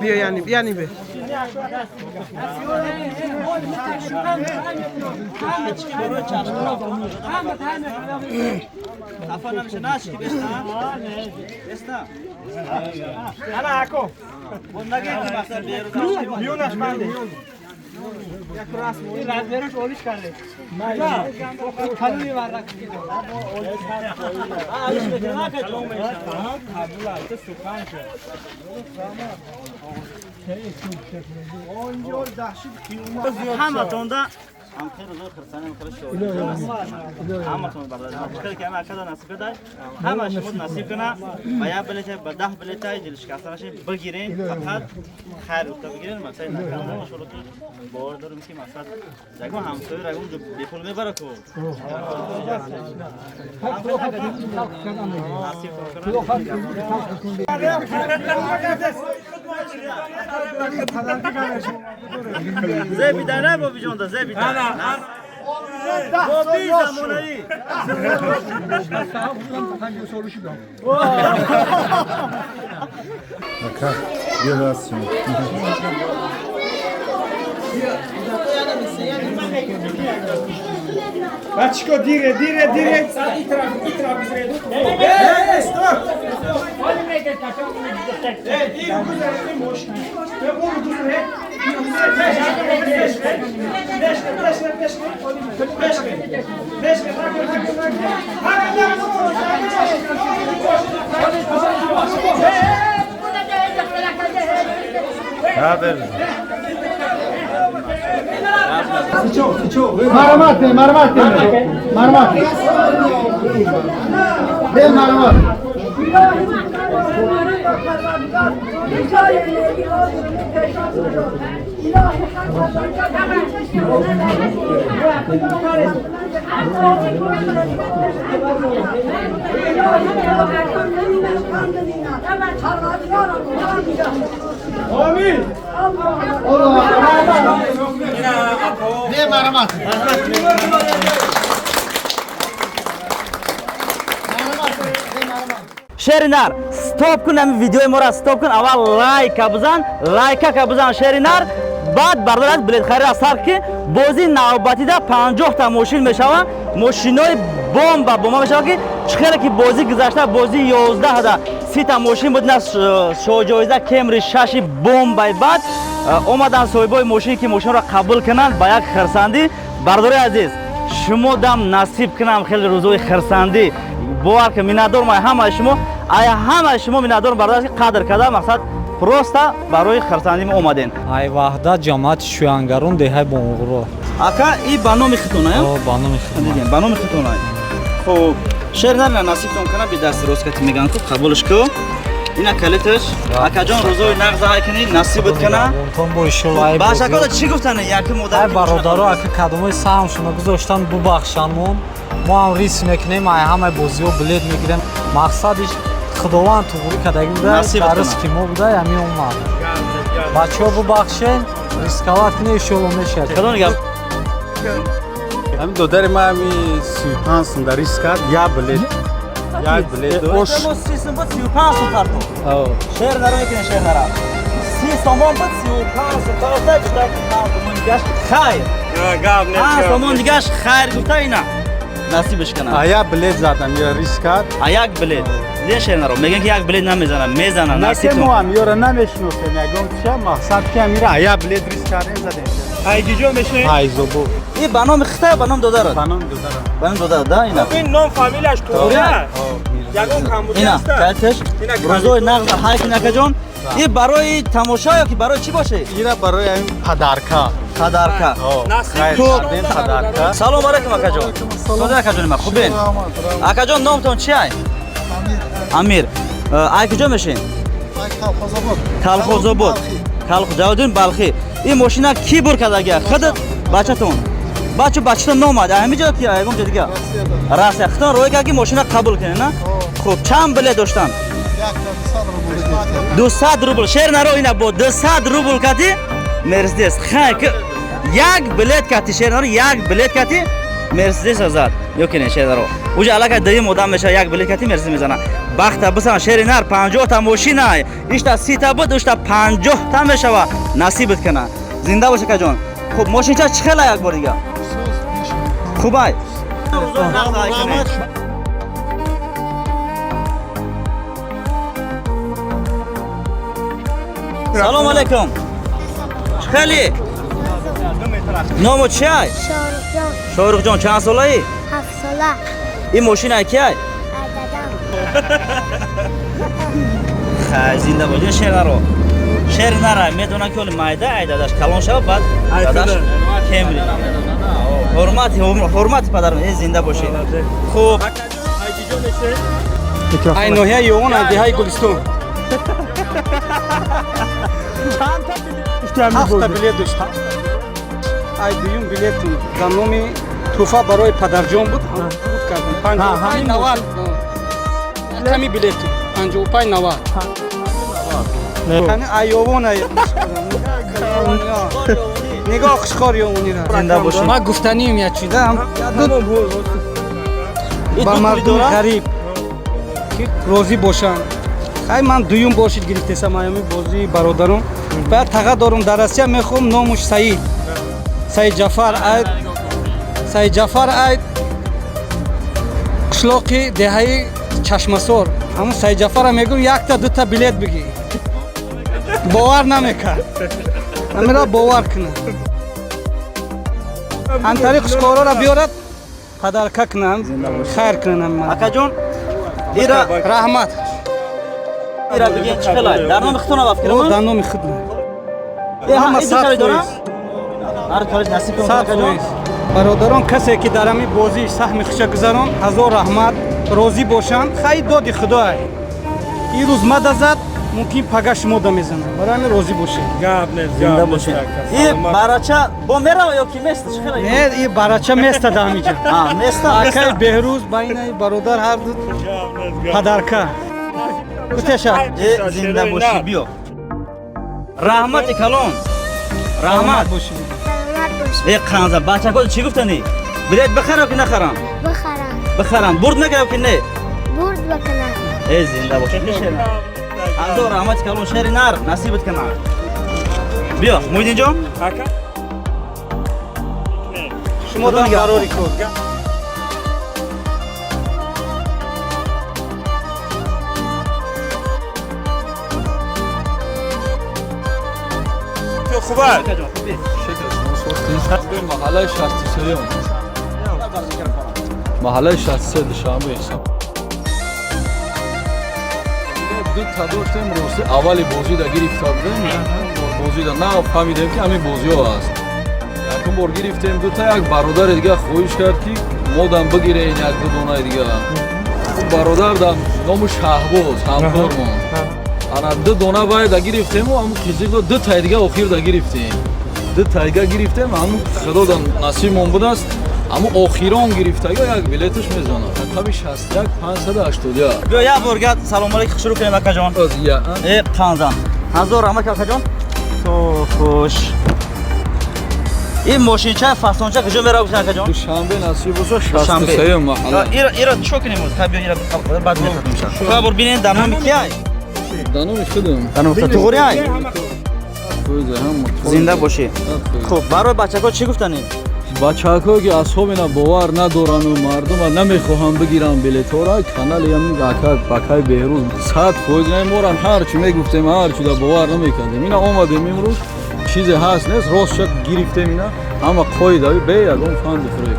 بیا یعنی یعنی به ҳаматонда ҳама шумо насиб куна ба як билета ба 10 билета дилшикаста нашед бигирен фақат хайр гуфта бигирен мақсади накарда иншоалло ки бовар дорем ки мақсад ягон ҳамсоя ягон ҷо бепул мебара ку зебида не бобиҷонда зебида боби замонаӣ Бачко, дире, дире, дире. Мармат, мармат, мармат. Бе мармат. آمین. نه مرمت. شیرینار стоп кун ҳамин видеои моро стоп кун аввал лайка бизан лайкака бизан шеринар баъд бардорад билетхариро сар ки бозии навбатида 50 та мошин мешава мошинои бомба бомба мешава ки чӣ хеле ки бозӣ гузашта бозии 11 да 30 та мошин буд на шоҳҷоиза кемри 6 бомбаи баъд омадан соҳибои мошин ки мошинро қабул кунанд ба як хирсандӣ. Бардори азиз шумо дам насиб кунам хеле рӯзои хирсандӣ бовар ки миннатдорам ай ҳамаи шумо ай ҳамаи шумо миннатдорам бардор ки қадр карда мақсад просто барои хирсандӣ мо омадем. Ай ваҳдат ҷамоати шӯянгарон деҳаи Бонғуро. Ака и ба номи хитона? Ба номи хитона. Ба номи хитона. Хуб шер нарина насибтон кана би дасти рост кати меган ку қабулш ку. Ина калиташ акаҷон рӯзои нағз ай кунӣ насибат кана. Башакода чӣ гуфтанд яки модар? Ай бародаро ака кадомои саҳмшона гузоштан бубахшанмон. Мо ҳам риск мекунем ай ҳамаи бозиҳо билет мегирем. Мақсадиш худованд туғрӣ кардаги буда дар ризқи мо буда ҳамин омад. Бачаҳо бубахшен рисковат кунед иншоалло мешавад. Кадом гап? Ҳамин додари ман ҳамин 35 сум дар риск кард як билет. Як билет дошт. 30 сум буд 35 сум партов. Шер наро мекунем шер нара. 30 сомон буд 35 сум партов гуфта ки 5 сомон дигаш хайр. 5 сомон дигаш хайр гуфта ина. Насибаш кана. А як билет задам я риск кард. А як билет. Дидем шер наро мегӯянд ки як билет намезанам, мезанам насибтон. Не мо ҳам ёро намешиносем ягон чия мақсад ки ҳамира а як билет риск кардем задем. Айгиҷо мешинед? Айзобо. И ба номи хита ба номи додарат? Ба номи додарам. Ба номи додарат, да ина. Ин ном фамилияш туғри аст? Ягон камбудӣ Ина, аст? калтеш. Рӯзои нағз ҳай кун акаҷон. И барои тамошо ё ки барои чӣ боше? Ира барои ҳамин падарка. Падарка. Хуб, падарка. Салом алайкум акаҷон. Салом акаҷон ма хубен. Акаҷон номтон чи ай? Амир. Ай куҷо мешин? Колхозобод. Колхозобод. Ҷаводин Балхӣ. Ин мошина ки бур кардагия? Худат бачатон. Бача бачатон номад. Ҳамин ҷо ки ягон ҷо дига? Россия. Худтон рӯй кард ки мошина қабул кунед, на? Хуб, чанд билет доштан? 200 рубл. Шер наро ина бо 200 рубл кати Мерседес. Хай, як билет кати шер наро як билет кати Мерседес зад ё ки не шедаро. Уже аллакай дуюм одам мешава як билет кати Мерседес мезана. Бахта бисан шери нар 50 та мошина, ишта 30 та буд, ишта 50 та мешава. Насибат кана. Зинда бош акаҷон. Хуб мошинча чӣ хела як бор дига? Хубай. Салом алейкум. Чӣ хели? Ному чиай? Шоҳрухҷон. Шоҳрухҷон чанд солаӣ? 7 сола. Ин мошина киай? Дадам. Хай зинда бош. Шераро. Шер нара медонам ки оли майда ай дадаш калон шава баъд дадаш кемри. Ҳурмати ҳурмати падарам зинда бошед. Хуб. Ай ноҳияи Ёвон, ай деҳаи Гулистон. 7 билет доштам. Ай дуюм билетум дар номи тӯҳфа барои падарҷон буд, буд кардам. 55 90. Ками билетум 55 90. Ай Ёвон ай. Нигоҳ хушхор Ёвонира. Зинда бошед. Ман гуфтанием як чизам. Ба мардуми ғариб ки розӣ бошанд. Хай ман дуюм бошид гирифтесам аями бозии бародарон. Баъд таға дорум дар Россия мехоҳам номуш Саид. Саид Ҷафар айд. Саид Ҷафар айд. Қишлоқи деҳаи Чашмасор. Ҳамун Саид Ҷафара мегӯм якта дута билет бигир. Бовар намекард. Ҳамира бовар кунад. Ҳамтари қишқорора биёрад, падарка кунам, хайр кунам. Акаҷон, ира раҳмат. Ира бигин чӣ хелай? Дар номи худтон вафт кардам? Дар номи худ. Ҳама сад дорам. Ҳар кориш насиб кун акаҷон. Бародарон, касе ки дар ҳамин бозӣ саҳми худша гузарон, ҳазор раҳмат, розӣ бошанд. Хай доди Худой. Ин рӯз мадазад, мумкин пага шумо да мезанад. Барои ҳамин розӣ бошед. Гап нест, зинда бошед. И барача бо мерава ё ки места чӣ хелай? Не, и барача места дар ҳамин ҷо. Места. Акай Беҳрӯз ба инаи бародар ҳар ду падарка. Кутеша. Зинда бошӣ, биё. Раҳмати калон. Раҳмат. Э қанза бачако чӣ гуфтанӣ? Билет бихарам ки нахарам? Бихарам. Бихарам. Бурд мекунам ки не? Бурд мекунам. Э зинда бошӣ. Ҳазор раҳмати калон шери нар насибат кунад. Биё, Муҳиддинҷон. Ака. Шумо дан барори кор. Хубай. Маҳаллаи 63-м. Маҳаллаи 63 Душанбе ҳисоб. Ду та доштем, рости аввали бозида гирифта будем. Бозида нафаҳмидем ки ҳамин бозиҳо аст. Якум бор гирифтем дута, як бародари дига хоҳиш кард ки модам бигирен як ду донаи дига. Бародар дар ному Шаҳбоз ҳамкормон. Ана ду дона байда гирифтему ҳамун қизиқро ду таи дига охирда гирифтем. Ду тайга гирифтем, ҳамун худода насибмон будааст, ҳамун охирон гирифтага як билеташ мезанад. Рақами 61 581. Биё як бор гап салом алейкум шурӯъ кунем акаҷон. Э қанзан. Ҳазор раҳмат акаҷон. То хуш. Ин мошинча фасонча куҷо мерава гуфтан акаҷон? Душанбе насиб бошад 63 маҳалла. Ира чӣ кунем? Хай биё ира баъд мехӯрем. Хай бор бинед дар номи киай? Дар номи худам. Дар номи худам. Туғри ай? Зинда бошӣ. Хуб, барои бачаҳо чӣ гуфтанӣ? Бачаҳое ки асҳобина бовар надорану мардума намехоҳанд бигиранд билетҳоро, канали ҳамин акай Беҳрӯз 100% наморан, ҳар чӣ мегуфтем, ҳар чӣ да бовар намекардем. Ина омадем имрӯз, чизе ҳаст нест, рост шуд гирифтем ина, ҳама қоидави бе ягон фанду фурӯ.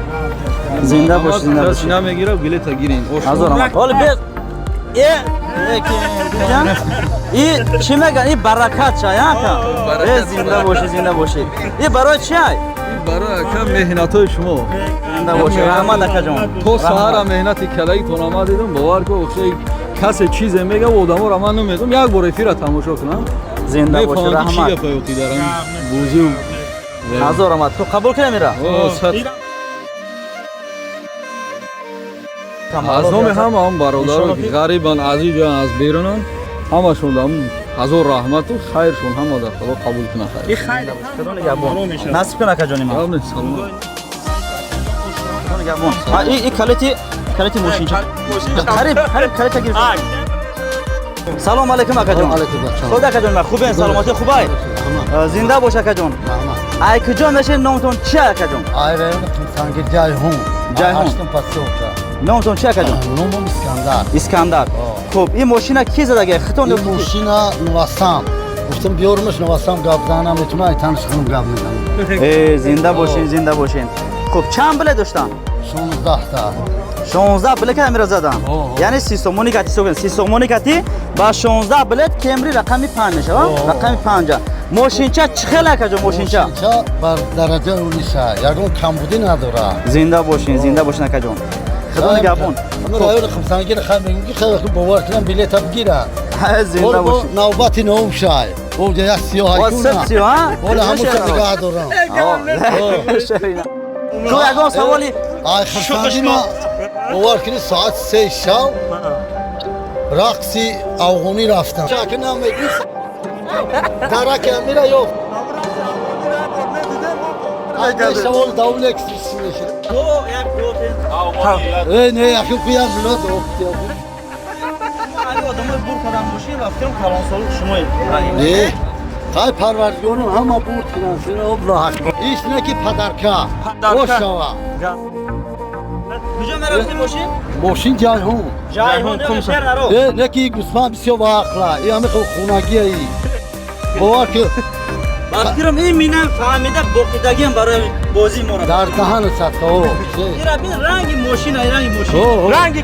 Зинда бош, зинда бош. Намегира билета гирин. Ҳазор раҳмат. Ҳоли без э и чӣ мегӯянд? И баракат чай, ака? Э зинда бошӣ, зинда бошӣ. И барои чи ай? Барои ака меҳнатҳои шумо. Зинда бошӣ, раҳмат акаҷон. То саҳара меҳнати кардагитон ма дидам, бовар кун, охир касе чизе мега, одаморо ман намедонам, як бор эфира тамошо кунам. Зинда бошӣ, раҳмат. Чӣ гапа ёқи дар ҳамин бозию ҳазор раҳмат. Хуб, қабул кунем ира? Аз номи ҳама он бародаро ки ғарибан, азизан, аз берунан, ҳамашон дар ҳазор раҳмату хайршон ҳама дар Худо қабул кунад. Насиб кун акаҷони ман. Нигаҳбон. И калити мошинча. Қариб қариб калита гирифт. Салом алейкум, акаҷон. Худо, акаҷон, ма хубен, саломатӣ хубай? Зинда бош, акаҷон. Ай куҷо мешед, номтон чи, акаҷон? Ай райони Қумсангир, Ҷайҳун. Ҷайҳун. Ҳаштум посёлка. Номтон чи, акаҷон? Номам Искандар. Искандар. Хуб, ин мошина ки задаги, хитон? Ин мошина нувасам. Гуфтам, биёрмаш, нувасам гап занам метуна, ай таниш хунум гап мезанам. Э, зинда бошин, зинда бошин. Хуб, чанд билет доштан? 16 та. 16 билет амира задан. Яъне 30 сомонӣ кати ҳисоб кунед. 30 сомонӣ кати ба 16 билет кемри рақами 5 мешавад. Рақами 5. Мошинча чӣ хел, акаҷон, мошинча? Мошинча бар дараҷаи олиша. Ягон камбудӣ надорад. Зинда бошин, зинда бошин, акаҷон. Худо нигаҳбон. Ҳамин райони Қумсангир хай мегӯм, ки хеле хуб бовар кунам, билета бигиранд. Зинда бошин. Навбати навм шай. Онҷа як сиёҳ сиб сиёҳ, а? Ҳола ҳамуша нигаҳ дорам. Шу ягон саволи? Ай хурсандӣ ма бовар кунед, соат 3 шав рақси афғонӣ рафтам. Чаки намегӯ, дараки амира ёфт. Савол давлек мешид. Э, не, яхи куям билод. Одамои бур кардан мошин ва фикрам калонсол шумоед. Не. Қай парвардигорон ҳама бурд кунанд, сино иш не ки падарка. Бош шава. Куҷо мерафти мошин? Мошин Ҷайҳун. Ҷайҳун, шер наро. Э, не ки гӯсфанд бисёр баақла. И ҳами хел хунагия и. Бовар ки Ба фикрам, ин минам фаҳмида боқидагиам барои бозии моро. Дар даҳани садқа. Ира бин, ранги мошин, ай ранги мошин. Ранги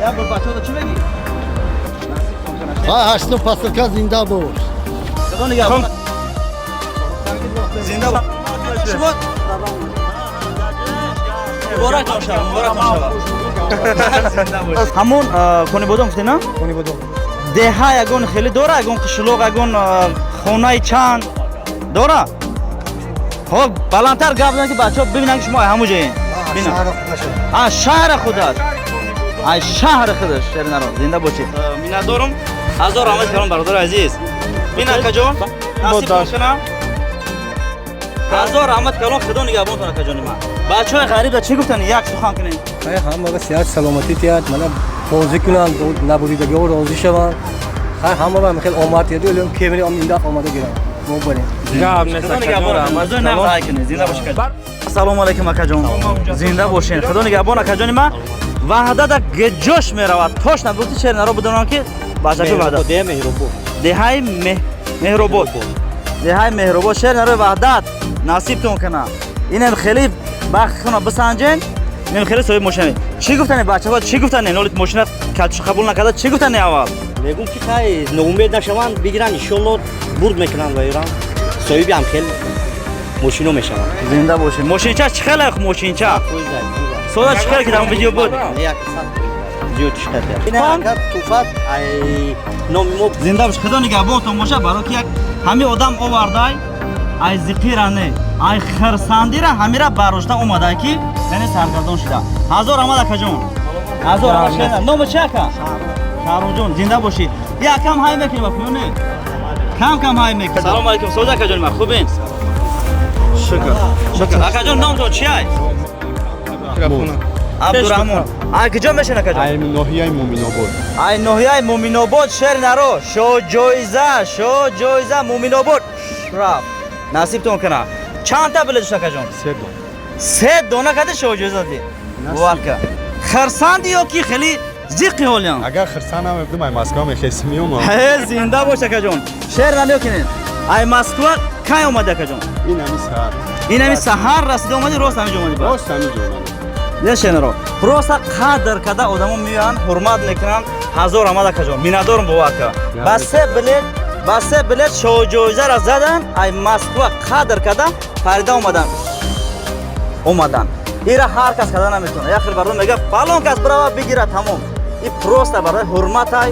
Я бо бачаҳо чӣ мегӣ? Ҳай, ҳаштум посёлка зинда бош. Худо нигаҳбон. Зинда бош. Шумо муборак бошад, муборак бошад. Ҳамон Конибодом гуфтед, на? Конибодом. Деҳа ягон хеле дора, ягон қишлоқ, ягон хонаи чанд дора? Хоб, баландтар гап занед, ки бачаҳо бибинанд, ки шумо ҳамун ҷоед. А шаҳри худаш. Ай шаҳри худаш, шеринаро. Зинда бошед. Миннатдорум. Ҳазор раҳмат калом, бародари азиз. Бин, акаҷон, насиб бошана. Ҳазор раҳмат калом, худо нигаҳбонтон, акаҷони ман. Бачаҳои ғариб да чӣ гуфтанд? Як сухан кунед. Ҳамага сиҳат, саломатӣ тиҳад, мана бозӣ кунанд, набуридагиҳо розӣ шаванд. Хай, ҳама хел омад тиҳад, кемри ин дафъ омада гиранд. Мо барем. Ассалому алайкум, акаҷон. Зинда бошед. Худо нигаҳбон, акаҷони ман. Ваҳдада геҷош меравад. Точно гуфти, шернаро бидонам, ки бачаки ваҳдат. Деҳаи Меҳробод. Деҳаи Меҳробод, шернарои Ваҳдат насибтон кунад. Инам хеле бахт хона бисанҷен. Инам хеле соҳиб мошина. Чӣ гуфтане бачаҳо? Чӣ гуфтане? Нолит мошина калчи қабул накарда, чӣ гуфтане аввал? Мегӯм, ки хай, ноумед нашаванд, бигиранд, иншолло бурд мекунанд ва иран соҳиби ҳам хел мошино мешаванд. Зинда бошед. Мошинча чӣ хеле, мошинча? Сода чӣ хеле ки дар видео буд? Туфат ай номи мо. Зинда бош, худо нигаҳбонтон боша, барои ки як ҳамин одам овардай, ай зиқира не, ай хирсандира ҳамира барошта омадай, ки яъне саргардон шуда. Ҳазор раҳмат, акаҷон. Ҳазор раҳмат. Номи чи, ака? Шаҳрумҷон, зинда бошӣ. Як кам ҳай мекунем, ба не? Кам кам ҳай мекунем. Салом алейкум, сода акаҷон, ман хубен? Шукр. Шукр. Акаҷон, номтон чи ай? Абдурахмон. Ай куҷо мешин, акаҷон? Ай ноҳияи Муминобод. Ай ноҳияи Муминобод, шер наро. Шо ҷоиза, шо ҷоиза Муминобод. Рафт. Насибтон кунад. Чанд та билет дошт, акаҷон? Се дона. Се дона кади шо ҷоиза додӣ. Бовар кар. Хирсанди ё ки хеле зиқи ҳолиям? Агар хирсанд намебудам, ай Москва мехестим меомадам. Ҳе, зинда бош, акаҷон. Шер намекунед. Ай Москва кай омади, акаҷон? Ин ҳами саҳар. Ин ҳами саҳар расида омади, рост ҳамин ҷо омади? Рост ҳамин ҷо омадам. Нешенеро. Просто қадр када одамо меоянд, ҳурмат мекунанд. Ҳазор раҳмат, акаҷон. Миннатдорум, бовар кар. Ба се билет, ба се билет шоҳҷоизаро задан, ай Москва қадр када парида омадан. Омадан. Ира ҳар кас када наметавонад. Як хел бардор мега, фалон кас бирава бигира, тамом. И просто барои ҳурматай,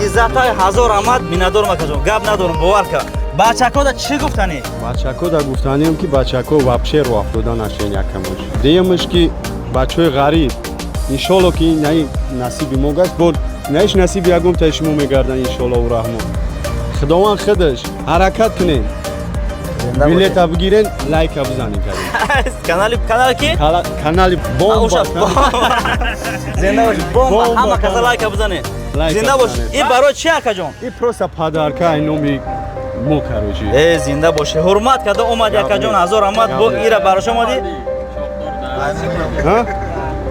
иззатай. Ҳазор раҳмат, миннатдорум, акаҷон. Гап надорум, бовар кар. Бачакода чӣ гуфтанӣ? Бачакода гуфтанием, ки бачако вообще роҳ афтода нашен, якамош. Дуюмаш, ки бачаҳои ғариб, иншолло ки наи насиби мо гашт, бо наиш насиби ягонтаи шумо мегарданд, иншоллоҳу раҳмон. Худованд худаш ҳаракат кунем. Билета бигирен, лайка бизанен. Канали канал ки? Канали бомба. Зинда бош, бомба, ҳама каса лайка бизанен. Зинда бош. И барои чи акаҷон? И просто подарка ай номи мо, короче. Э, зинда боши. Ҳурмат карда омади акаҷон, ҳазор раҳмат. Бо ира барош омади?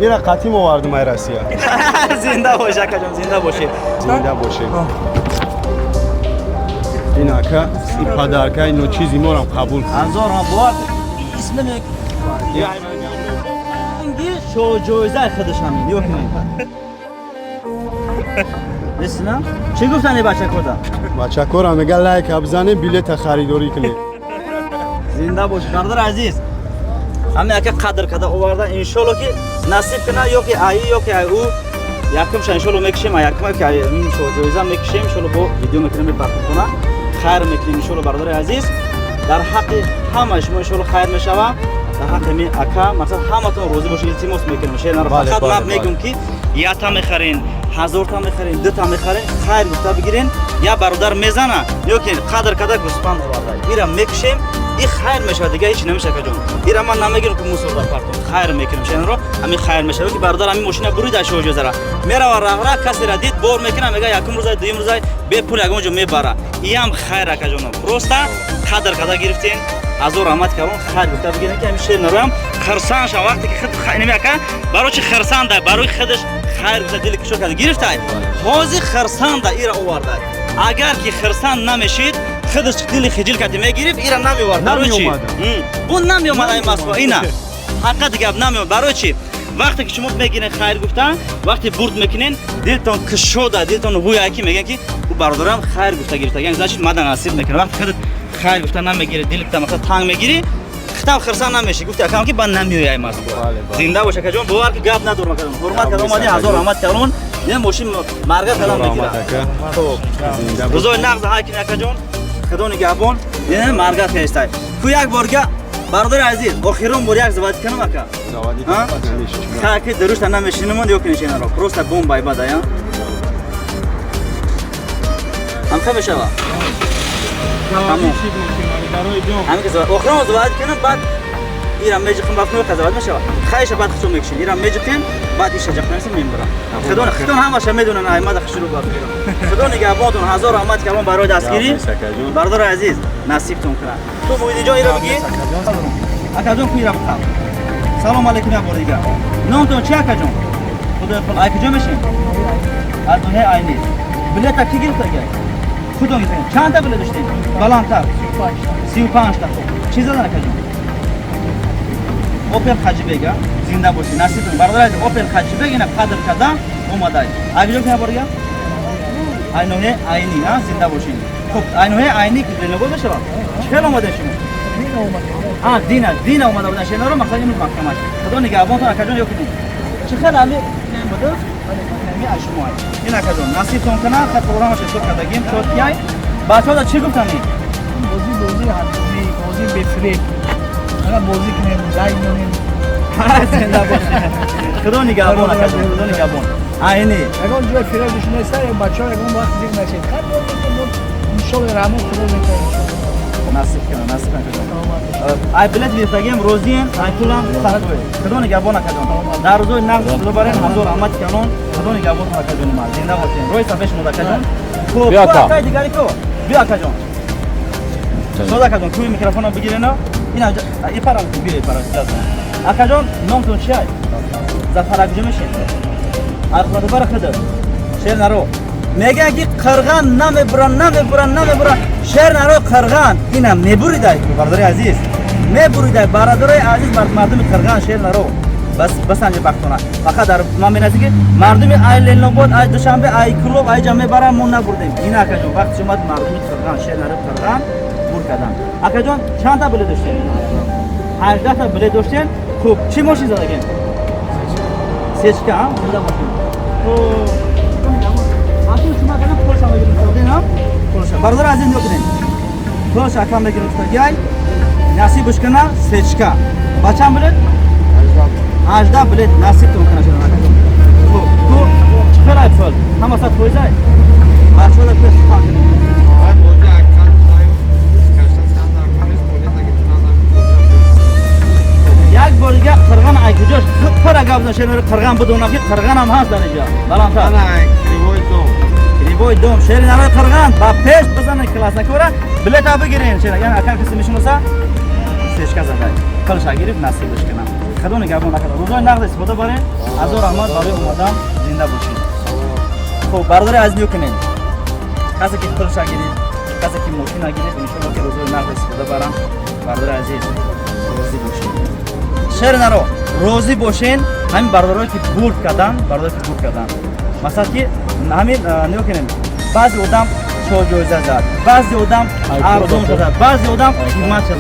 Ира қатим овардум ай Россия. Зинда бош акаҷон, зинда боши. Зинда боши. Ин ака, ин подарка, ино чизи морам қабул кун. Ҳазор раҳмат. Бовар исм намек. Шоҳ-ҷоизаи худаш ҳамин. Ё кунед. Нестина? Чӣ гуфтани бачакода? Бачакора мега лайка бизанем, билета харидорӣ кунем. Зинда бошӣ, бародар азиз. Ҳамин ака қадр карда оварда, иншолло ки насиб кунад, ё ки ай, ё ки ай ӯ якумша иншолло мекушем, якума ки ай ҷоиза мекушем, иншолло бо видео мекунем барқона. Хайр мекунем иншолло, бародари азиз. Дар ҳаққи ҳамаи шумо иншолло хайр мешава. Дар ҳаққи ми ака, мақсад ҳаматон розӣ бошед, илтимос мекунем. Шеър фақат ман мегӯм ки якта мехарен, ҳазорта мехарен, дута мехарен, хайр гуфта бигирен, я бародар мезана, ё ки қадр карда гӯспанд оварда. Ира мекушем, и хайр мешавад, дига ҳеч намешавад акаҷон. Ира ман намегирам ки мусорда партом, хайр мекунем шеънро, ҳамин хайр мешавад ки бародар ҳамин мошина бурида шоҳҷозара. Мерава раҳра, касера дид, бор мекунад, мега якум рӯзай, дуюм рӯзай, бепул ягон ҷо мебара. Иам хайр акаҷоно. Просто қадр карда гирифтем. Ҳазор раҳмат калон, хайр гуфта бигирем ки ҳамин шер нароям хирсан шав вақте ки худ инами ака барои чи хирсанда, барои худаш хайр гуфта дили кушод карда гирифтай. Ҳозир хирсанда ира овардай. Агар ки хирсанд намешид, худаш дили хиҷил карда мегирифт, ира намеовард. Барои чи? Бу намеомад ай Москва, ина. Ҳақиқати гап намеомад. Барои чи? Вақте ки шумо мегирен хайр гуфта, вақте бурд мекунен, дилтон кушода, дилтон ҳуя ки мегӯян ки ӯ бародарам хайр гуфта гирифта. Яъне значит мада насиб мекунад. Вақте худат хайр гуфта намегири, дилта масалан танг мегири, хитам хирсан намеши. Гуфти акам ки ба намеояй Москва. Зинда бош акаҷон, бовар ки гап надорам акаҷон. Ҳурмат карда омадӣ, ҳазор раҳмат калон. Ин мошин марга калам мегирад. Хуб. Рӯзои нағз ҳар кини акаҷон, Худо нигаҳбон. Ин марга хестай. Ку як борга бародари азиз, охирон бор як заводӣ кунам ака. Заводӣ ха ки дурушта намешинамон ё кинешинаро. Просто бомбай бада, я. Ҳамха мешава. Тамом. Ҳамин ки охирон заводӣ кунам, баъд ирам меҷиқим бафну қазоват мешава. Хайша баъд хушо мекушин. Ирам меҷиқим, баъд иша ҷақнасим мембарам. Худо худо ҳамаша медонан, ай мада хушру бафирам. Худо нигаҳбонтон, ҳазор раҳмат калон барои дастгирӣ. Бародари азиз, насибтон кунад. Ту Муҳиддинҷон ира бигӣ? Акаҷон ку ира бихаб. Салом алейкум як бор дигар. Номтон чи акаҷон? Худои худо, ай куҷо мешин? Аз ноҳияи Айнӣ. Билета ки гирифтагай? Худо гирифтагай. Чандта билет доштем? Баландтар. 35 та. Чӣ задан акаҷон? Опел Хаҷибега, зинда бошӣ, насибтон. Бародари азиз, Опел Хаҷибег ина қадр карда омадай. Ай куҷо ки борга? Ай ноҳияи Айнӣ, а зинда бошед. Хуб, ай ноҳияи Айнӣ ки Ленобод мешавад? Чӣ хел омадем шумо? А, дина, дина омада будан шенаро, мақсад имрӯз маҳкамаш. Худо нигаҳбонтон акаҷон, ё кунед. Чӣ хел ами буда? Ами ай шумо ай. Ин акаҷон, насибтон кунад, хат программаш ҳисоб кардагим, чот кияй. Бачаҳо чӣ гуфтани? Бозӣ бозӣ ҳақиқӣ, бозӣ бефиреб. Ана бозӣ кунем, лайк монем. Зинда бошед. Худо нигаҳбон акаҷон, худо нигаҳбон. Айни. Ягон ҷой фиребш нест, бачаҳо ягон вақт зиқ нашед. Хай бозӣ кунем, иншолло раҳмон худо мекунад иншолло. Насиб кунад, насиб кунад. Ай билет гирифтагием, розием, ай пулам садои. Худо нигаҳбон акаҷон. Дар рӯзои нағз худо барем, ҳазор раҳмат калон. Худо нигаҳбон акаҷон ман. Зинда бошед. Рӯи сафеш мод акаҷон. Хуб, акаи дигари ку? Биё акаҷон. Сода акаҷон, куи микрофонро бигирена. Ина и парам биё парам. Акаҷон, номтон чи ай? Зафар акҷо мешин? Ай худо бара худо. Шер наро. Мегӯянд ки қирған намебуранд, намебуранд, намебуранд. Шер наро қирған. Ина мебуридай, бародари азиз. Мебуридай, бародари азиз, мардуми қирған шер наро. Бас басанҷи бахтона. Фақат дар ман меназӣ ки мардуми ай Ленобод, ай Душанбе, ай Кулоб, ай ҷа мебаранд, мо набурдем. Ина акаҷон, вақти омад мардуми қирған, шер наро қирған бур карданд. Акаҷон, чанд та билет доштем? 18 та билет доштем. Хуб, чӣ мошин задагем? Сечка, а? Зинда бошед. Хуб. Атун шумо кана пулша мегирифтодин, а? Пулша. Бародар азиз нигоҳ кунед. Пулша акам мегирифтагай. Насибш кана сечка. Ба чанд билет? 18 билет насибтон кана шудан акаҷон. Хуб, ку чӣ хел ай пул? Ҳама сад фоизай? Бачаҳо пеш сухан кунед. Шери Қирған бидонам ки Қирған ҳам ҳаст дар инҷа. Баландтар. Кривой дом. Кривой дом. Шери нарои Қирған ба пеш бизанед классакора, билета бигирен. Шери яъне акам касе мешиноса, сешка задай. Пулша гирифт, насибаш кунам. Худо нигаҳбон накард. Рӯзои нағз истифода баред. Ҳазор раҳмат барои омадан, зинда бошед. Хуб, бародари азиз, нигоҳ кунед. Касе ки пулша гирифт, касе ки мошина гирифт, иншоалло ки рӯзои нағз истифода баранд. Бародари азиз, розӣ бошед. Шери наро, розӣ бошен. Ҳамин бародарое ки бурд кардан, бародарое ки бурд кардан. Масалан ки ҳамин нигоҳ кунед. Баъзе одам чор ҷоиза зад, баъзе одам арзон зад, баъзе одам қимат зад.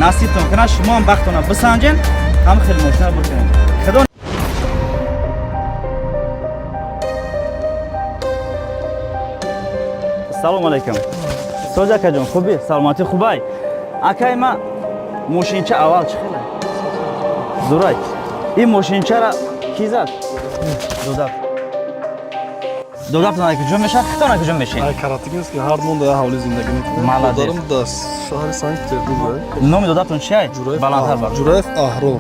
Насибтон кунад, шумо ҳам бахтона бисанҷен, ҳам хеле мошина бурд кунед. Худо Салом алейкум. Соз акаҷон, хубӣ? Саломатӣ хубай? Акай ма мошинча аввал чӣ хеле? Зурай. Ин мошинчара ки зад? Додак. Додактон куҷо мешавад? Хитона куҷо мешин? Каратыгинский, ҳар мон дар ҳавли зиндагӣ мекунем. Молодец. Додарам дар шаҳри Санкт Петербург. Номи додатон чиай? Баландтар бар. Ҷураев Аҳрор.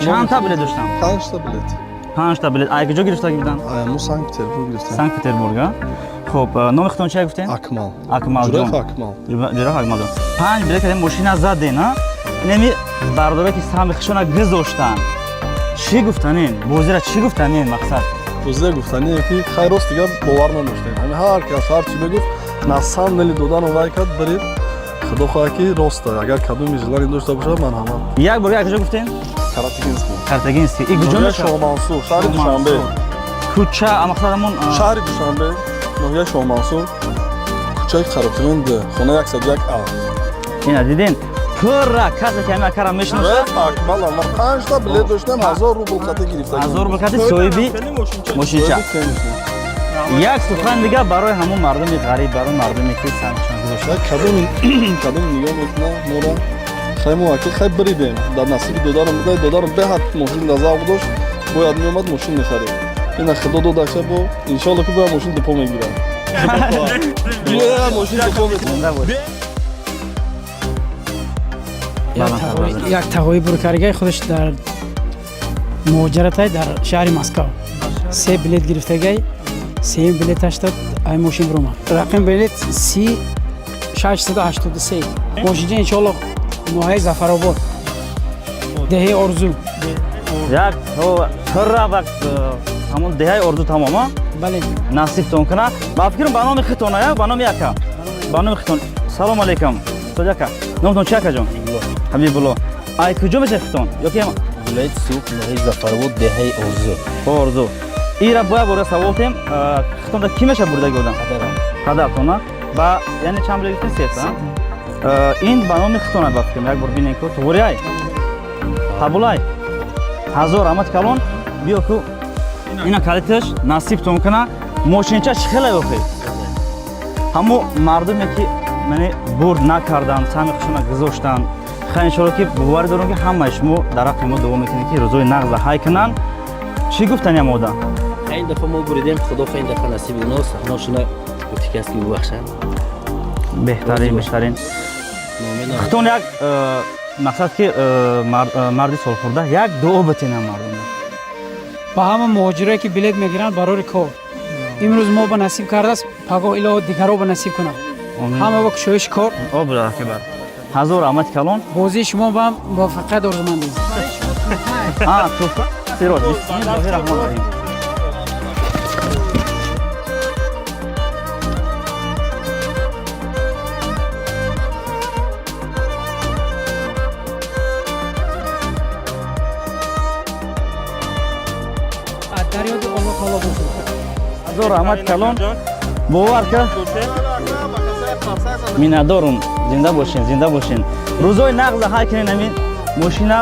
Чанд та билет доштам? Панҷта билет. Панҷта билет. Ай куҷо гирифтагӣ будан? Мо Санкт Петербург гирифтем. Санкт Петербург, а? Хуб, номи хитон чиай гуфтем? Акмал. Акмал ҷон. Ҷураев Акмал. Ҷураев Акмал ҷон. Панҷ билет кардем, мошина заден, а? Инами бародаре ки саҳми хишона гузоштанд. Чӣ гуфтанен? Бозира чӣ гуфтанен мақсад? Бозира гуфтанем ки хай рост дигар бовар надоштем. Ҳамин ҳар кас ҳар чӣ мегуфт, на самом деле додану вай кард, баред. Худо хоҳад ки рост агар кадоми желание дошта бошад, ман ҳама. Як бор як куҷо гуфтем? Каратыгинский. Каратыгинский. И куҷо мешавад? Шоҳмансур, шаҳри Душанбе. Кӯча, мақсад ҳамон шаҳри Душанбе, ноҳияи Шоҳмансур, кӯчаи Қаротилин 2, хона 101 А. Ина дидин? Пурра касе ки ҳамин акара мешиносад. Акмал, ман панҷта билет доштам, 1000 рубл қати гирифта. 1000 рубл қати соҳиби мошинча. Як сухан дига барои ҳамон мардуми ғариб, барои мардуме ки сангшон гузошта. Кадом кадом нигоҳ мекунад моро? Хай мо аки хай бридем. Дар насиби додарам буда, додарам беҳад мошин дар завқ дошт, бояд меомад мошин мехарид. Ина худо додакша бо иншоалло ки бояд мошин депо мегирам. Мошин депо мегирам. Як тағои буркаргаи худаш дар муҳоҷиратай дар шаҳри Москва. Се билет гирифтагай, сеюм билеташ дод, ай мошин биромад. Рақами билет 30683. Мошинча иншоалло ноҳияи Зафаробод, деҳаи Орзу. Як пурра вақт ҳамон деҳаи Орзу тамом, а? Бале. Насибтон кунад. Ба фикрам ба номи хитон, а? Ба номи ака. Ба номи хитон. Салом алейкум. Соз ака. Номтон чи акаҷон? Ҳабибулло. Ай куҷо мешавад хитон? Ёки вилояти Суғд, ноҳияи Зафаробод, деҳаи Орзу. Орзу. Ира бояд бора савол тем, хитонда ки мешавад бурдаги одам? Падарам. Падартон, а? Ба яъне чанд билет гирифтем? Сета. Ин ба номи хитон ба фикрам. Як бор бинем ку. Туғри ай? Қабулай? Ҳазор раҳмат калон. Биё ку. Ина калиташ насибтон куна. Мошинча чӣ хеле охи? Ҳамо мардуме ки мани бурд накардан, саҳми худшона гузоштанд. Хай иншоалло ки боварӣ дорам ки ҳамаи шумо дар ҳаққи мо дуо мекунед ки рӯзои нағза ҳай кунанд. Чӣ гуфтаниям одам? Ин дафъа мо буридем, худо хоҳ ин дафъа насиби мо, саҳношона гуфти кас ки бубахшанд. Беҳтарин, беҳтарин. Хитон як мақсад ки марди солхӯрда як дуо битинам мардум. Ба ҳама муҳоҷирое ки билет мегиранд барори кор. Имрӯз мо ба насиб кардааст, пагоҳ илоҳо дигарро ба насиб кунад. Ҳама ба кушоиши кор. Обра акбар. Ҳазор раҳмат калон. Бозии шумо ба муваффақият орзумандем. А, туҳфа. Сирот. Бисмиллоҳир раҳмонир раҳим. Дар ёди Аллоҳ таоло бошед. Ҳазор раҳмат калон. Бовар кар. Миннатдорум. Зинда бошен, зинда бошен. Рӯзои нағза ҳай кунен ҳамин мошина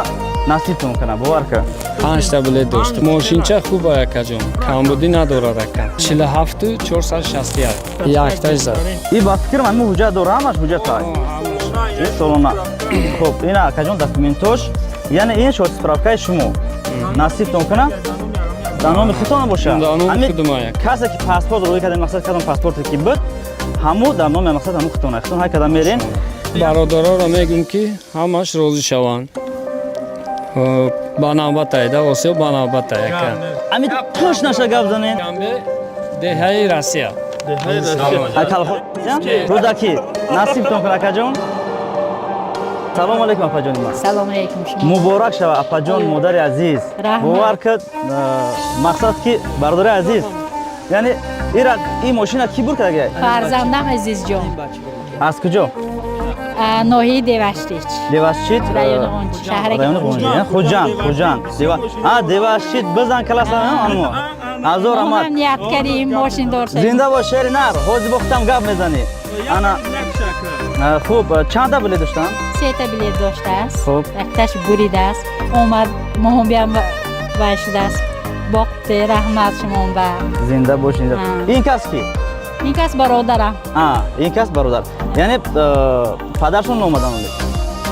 насибтон кунад, бовар кар. Панҷта билет дошт. Мошинча хуб акаҷон, камбудӣ надорад ака. 47 461. Якташ зад. И ба фикрам ҳамин ҳуҷҷат дора, ҳамаш ҳуҷҷат ҳай. Ин солона. Хуб, ина акаҷон документош, яъне ин шод справкаи шумо. Насибтон кунад. Дар номи худтон бошад. Дар номи худум аяк. Касе ки паспорт рӯй карда, мақсад кардам паспорте ки буд, ҳаму дар номи мақсад ҳаму худтон. Худтон ҳай карда мерен. Бародароро мегӯм ки ҳамаш розӣ шаванд. Ба навбатай да, Осиё ба навбатай ака. Ами туш наша гап занен. Деҳаи Россия. Рӯдаки насибтон кун, акаҷон. Салому алейкум, апаҷони ман. Салом алейкум шумо. Муборак шава, апаҷон, модари азиз. Раҳмат. Бовар кад, мақсад ки, бародари азиз, яъне ира ин мошина ки бур кардаги? Фарзандам Азизҷон. Аз куҷо? Ноҳияи Деваштич. Девашчит. Райони Ғунҷ, шаҳраки Райони Ғунҷ. Ғунҷ, Хуҷанд, Хуҷанд. Дева, а, Девашчит, бизан каласа анмо. Азор Мо раҳмат. ҳам ният кардем мошиндор шавем. Зинда бош, шери нар, ҳозир бо худам гап мезанӣ. Ана хуб, чанда билет доштан? Сета билет доштааст. Хуб. Якташ буридааст. Омад моҳобиам вай шудааст. Боқте, раҳмат шумон ба. Зинда бош, зинда. А. Ин кас ки? Ин кас бародарам. А, ин кас бародар. Яъне падаршон омадан оле?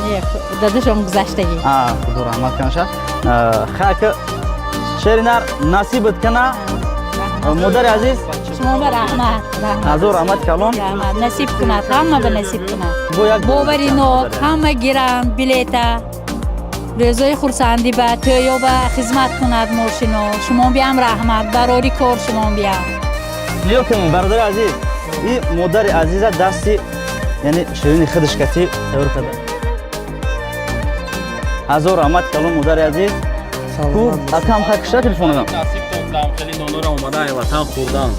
Не, дадашон гузаштагӣ. А, худо раҳмат кунад. Хак, шери нар, насибат кана. Модари азиз. Шумо ба раҳмат. Раҳмат. Азор раҳмат калон. Раҳмат. Насиб кунад, ҳама ба насиб кунад. Бо як Бовари нок, ҳама гиранд билета. Рӯзои хурсандӣ ба тӯё ба хизмат кунад мошино. Шумо биям раҳмат, барори кор шумо биям. Нигоҳ кунед, бародари азиз, и модари азиза дасти, яъне ширини худаш кати тайёр карда. Ҳазор раҳмат калон, модари азиз. Ку акам ха кишта телефонам. Насибтон дам, хеле нонора омада ай ватан хӯрдан.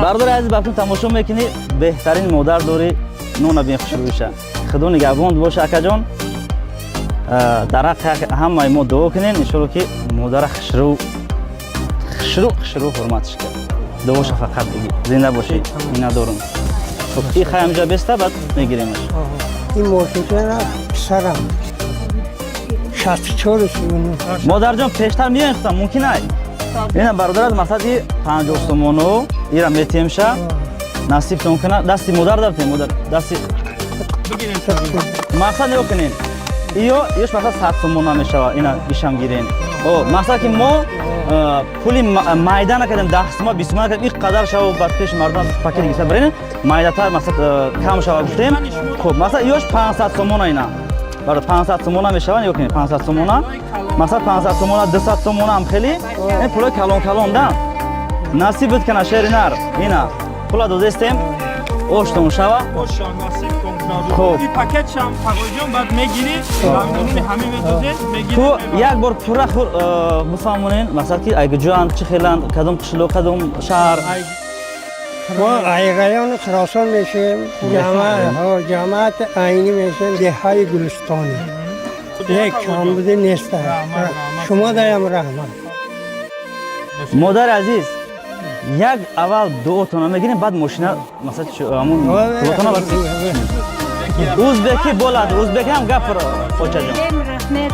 Бародари азиз, ба тамошо мекунӣ, беҳтарин модар дорӣ, нона бин хушрӯиша. Худо нигаҳбон боша, акаҷон. Дар ҳаққи ҳамаи мо дуо кунен, иншолло ки модара хушрӯ хушрӯ хушрӯ ҳурматш кард. Дуоша фақат бигӣ. Зинда бошӣ, миннатдорум. Хуб, и хай ҳамҷа беста, баъд мегиремаш. Ин мошинчара писарам 64. Модарҷон, пештар меоем, худам мумкин ай. Ина, бародарат, мақсади 50 сомону ира метиҳемша, насибтон кунад. Дасти модар дафтем, модар, дасти мақсад нигоҳ кунен, иё ёш мақсад 100 сомона мешава. Ина ишам гирен. О, мақсад ки мо пули майда накардем, 10 сома, 20 сома накардем, ин қадар шава, баъд пеши мардум пакет гирифта барен, майдатар мақсад кам шава гуфтем. Хуб, мақсад ёш 500 сомона, ина баро 500 сомона мешава. Нигоҳ кунед, 500 сомона, мақсад 500 сомона, 200 сомона ҳам хеле ин пулои калон калон да. Насибат кана, шери нар, ина пула додестем, оштон шава. Ошон насибтон кунад. Хуб. Ин пакетшам, Тағоҷон, баъд мегирӣ, ҳамин ҳамин медозед, мегирӣ. Ку як бор пурра хур бифаҳмонен, мақсад ки айгуҷоанд, чӣ хеланд, кадом қишлоқ, кадом шаҳр? Мо айғаёни Хуросон мешем, ҷамоат Айнӣ мешем, деҳаи Гулистонӣ. Як камбуди нест. Шумо даям раҳмат. Модари азиз, як аввал дуотона мегирем, баъд мошина, масалан, ҳамун дуотона, баъд узбекӣ болад, узбекӣ ҳам гап, очаҷон. Rahmet.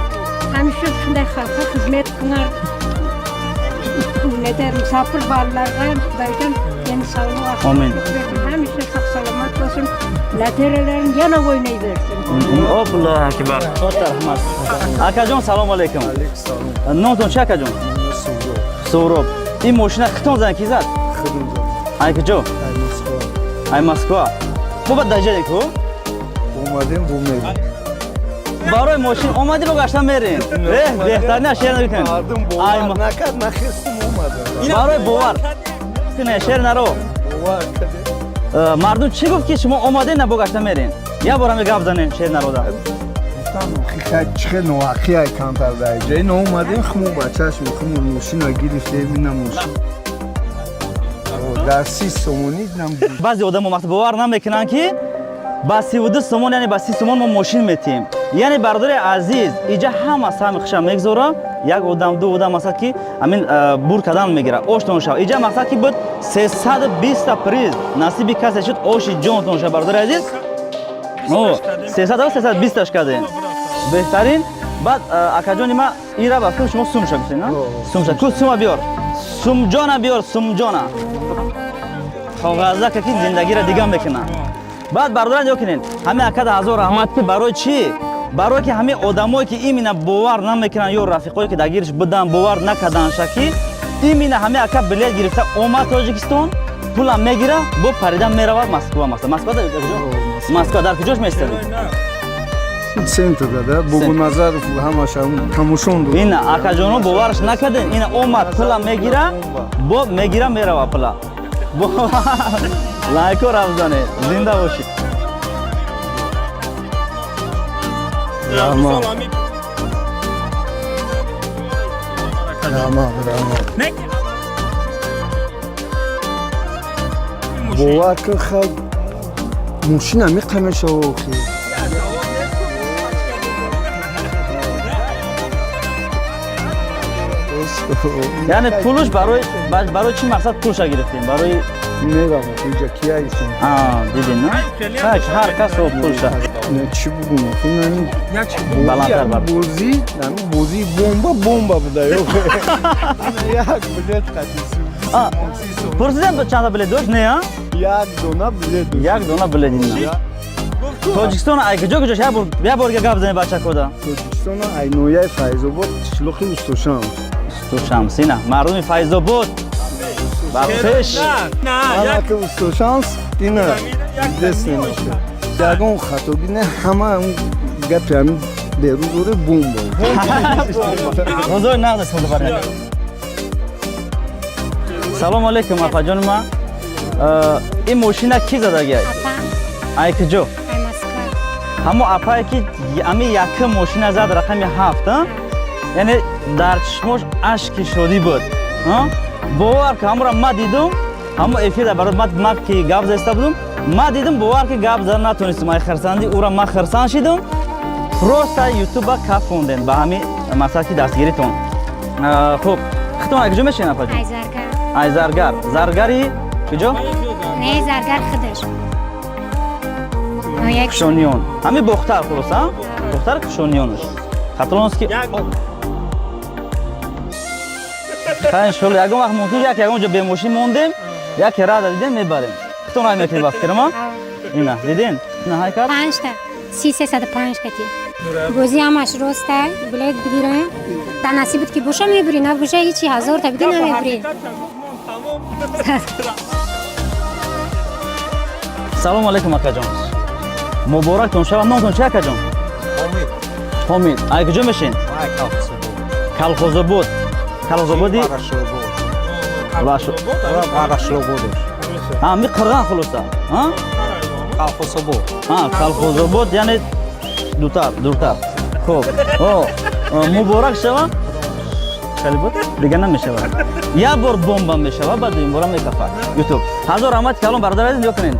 Hamisha shunday xalqqa xizmat qilar. Ne der, musofir bolalarga ham Xudoydan endi sog'lik. Amin. Hamisha sog' salomat bo'lsin. Lotereyalarini yana o'ynayversin. Allohu akbar, katta rahmat. Akajon, салому алейкум. Номтон чи, акаҷон? Суҳроб. Ин мошина хитон зан, ки зад? Ай куҷо? Ай Москва. Мо баъд даҷадем ку. Омадем, бу мерем. Барои мошин омадӣ, бо гашта мерем. Э, беҳтарина шер накунем. Мардум бовар накард, нахестим, омадем. Барои бовар куне, шер наро. Бовар кардем. Мардум чӣ гуфт, ки шумо омадем, на бо гашта мерем? Як бор ҳаме гап занем, шер народа. Гуфтам, чихе ноақия камтар дар ҷои ноомадем, хуму бачашм, хуму мошина гирифтем, ина мошин дар 30 сомонӣ. Баъзе одамо вақт бовар намекунанд, ки ба 32 сомон, яъне ба 30 сомон мо мошин метиҳем. Яъне, бародари азиз, иҷа ҳама саҳми хуша мегзора, як одам, ду одам, мақсад ки ҳамин бур кардан мегирад, оштон шава. Иҷа мақсад ки буд 320-та приз, насиби касе шуд, оши ҷонтон шава, бародари азиз. Сесад 320-таш кардем, беҳтарин. Баъд, акаҷони ма, ира ба фикр шумо сумша гуфтем, на сумша ку, сума биёр, сумҷона биёр, сумҷона, коғазака ки зиндагиро дига мекунад. Баъд, бародаран, нигоҳ кунед, ҳамин акада ҳазор раҳмат, ки барои чӣ? Барое ки ҳамин одамое ки имина бовар намекунанд ё рафиқое ки дар гириш будан, бовар накарданша, ки имина ҳамин ака билет гирифта омад Тоҷикистон, пулам мегира, бо парида меравад Москва. Москва, Москва дар куҷо? Москва дар куҷош местадӣ? Центр да, Бобоназаров ҳамаша тамошон буд. Ина, акаҷоно, боварш накарден. Ина омад, пула мегира, бо мегира, мерава пула. Лайко равзане, зинда бошӣ. Раҳмат. Раҳмат, раҳмат. Бовар кун, хай мошина меқамешава охи. Яъне пулш барои чӣ мақсад пулша гирифтем? Барои меравам инҷа кияисон. Дидин, на? Ҳар кас пулша. Чӣ бугум? Баландтар бар. Бозӣ, бозии бомба бомба буда. Як билет қати. Пурсидем, чанда билет дошт? Не, а? Як дона билет дошт. Як дона билет ина. Тоҷикистон ай куҷо куҷош? Як бор гап занед бачакода. Тоҷикистон ай ноҳияи Файзобод, қишлоқи Устошамс. Устошамс, ина мардуми Файзобод. Ба пеш. Анаки Устошамс, ина дестена. Ягон хатогӣ не, ҳама гапи ҳамин берун дора бомба. Рӯзои нағз истифода баред. Салому алейкум, апаҷони ман. Ин мошина кӣ задагиай? Ай куҷо? Ҳамо апае ки ами якум мошина зад, рақами 7, яъне дар чишмош ашки шодӣ буд. Бовар ки, ҳамора ма дидум, ҳамо эфирда барои ма ки гап заиста будум, ма дидум, бовар ки, гап зада натонистум. Ай хирсандӣ ура ма хирсанд шидум. Просто ютуба каф хондем ба ҳамин мақсад ки дастгиритон. Хуб, хитон ай куҷо мешавед, апаҷон? Ай Заргар. Ай Заргар. Заргари куҷо? Не, Заргар худаш. Кушониён. Ҳамин Бохтар, хулоса? Бохтар, Кушониёнаш. Хатлонский. Хай, иншолло, ягон вақт мумкин як ягон ҷо бемошин мондем, яке рада дидем, мебарем. Хитон ай мекунед ба фикрам, а? Ина, диден? Ина ҳай кард? Панҷта. 3305 кати. Бозӣ ҳамаш роста, билет бигирем. Дар насибат ки боша мебурӣ, набоша ҳичи, ҳазорта биди намебурӣ. Салому алейкум, акаҷон. Муборактон шавад. Номтон чи, акаҷон? Ҳомид. Ҳомид. Ай куҷо мешин? Ай Колхозобод. Колхозобод. Колхозободи? Варашлободош. А, ми қирған хулоса. А? Колхозобод. А, Колхозобод, яъне дутар, дуртар. Хуб. О, муборак шавад. Хеле буд? Дига намешавад. Як бор бомба мешавад, баъд дуюм бора мекафад. Ютуб. Ҳазор раҳмати калон, бародар азиз, нигоҳ кунед.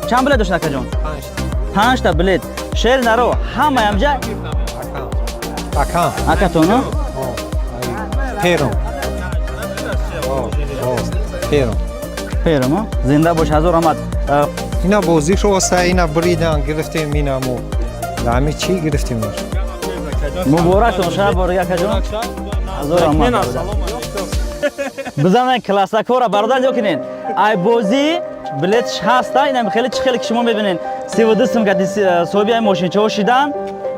Чанд билет дошт, акаҷон? Панҷта билет. Шер наро, ҳамаи ҳамҷа? Акам. Акатон, а? Пером. Пером. Пером, а? Зинда бош, ҳазор раҳмат. Ина бозӣ роста, ина бридан гирифтем, ина мо. Ҳами чӣ гирифтем? Муборактон шавад бори, акаҷон. Ҳазор раҳмат. Бизанед классакора, бародар, нигоҳ кунед. Ай бозӣ билетш ҳаста, инам хеле чӣ хеле ки шумо мебинед. 32 сум кати соҳиби ай мошинчаҳо шидан.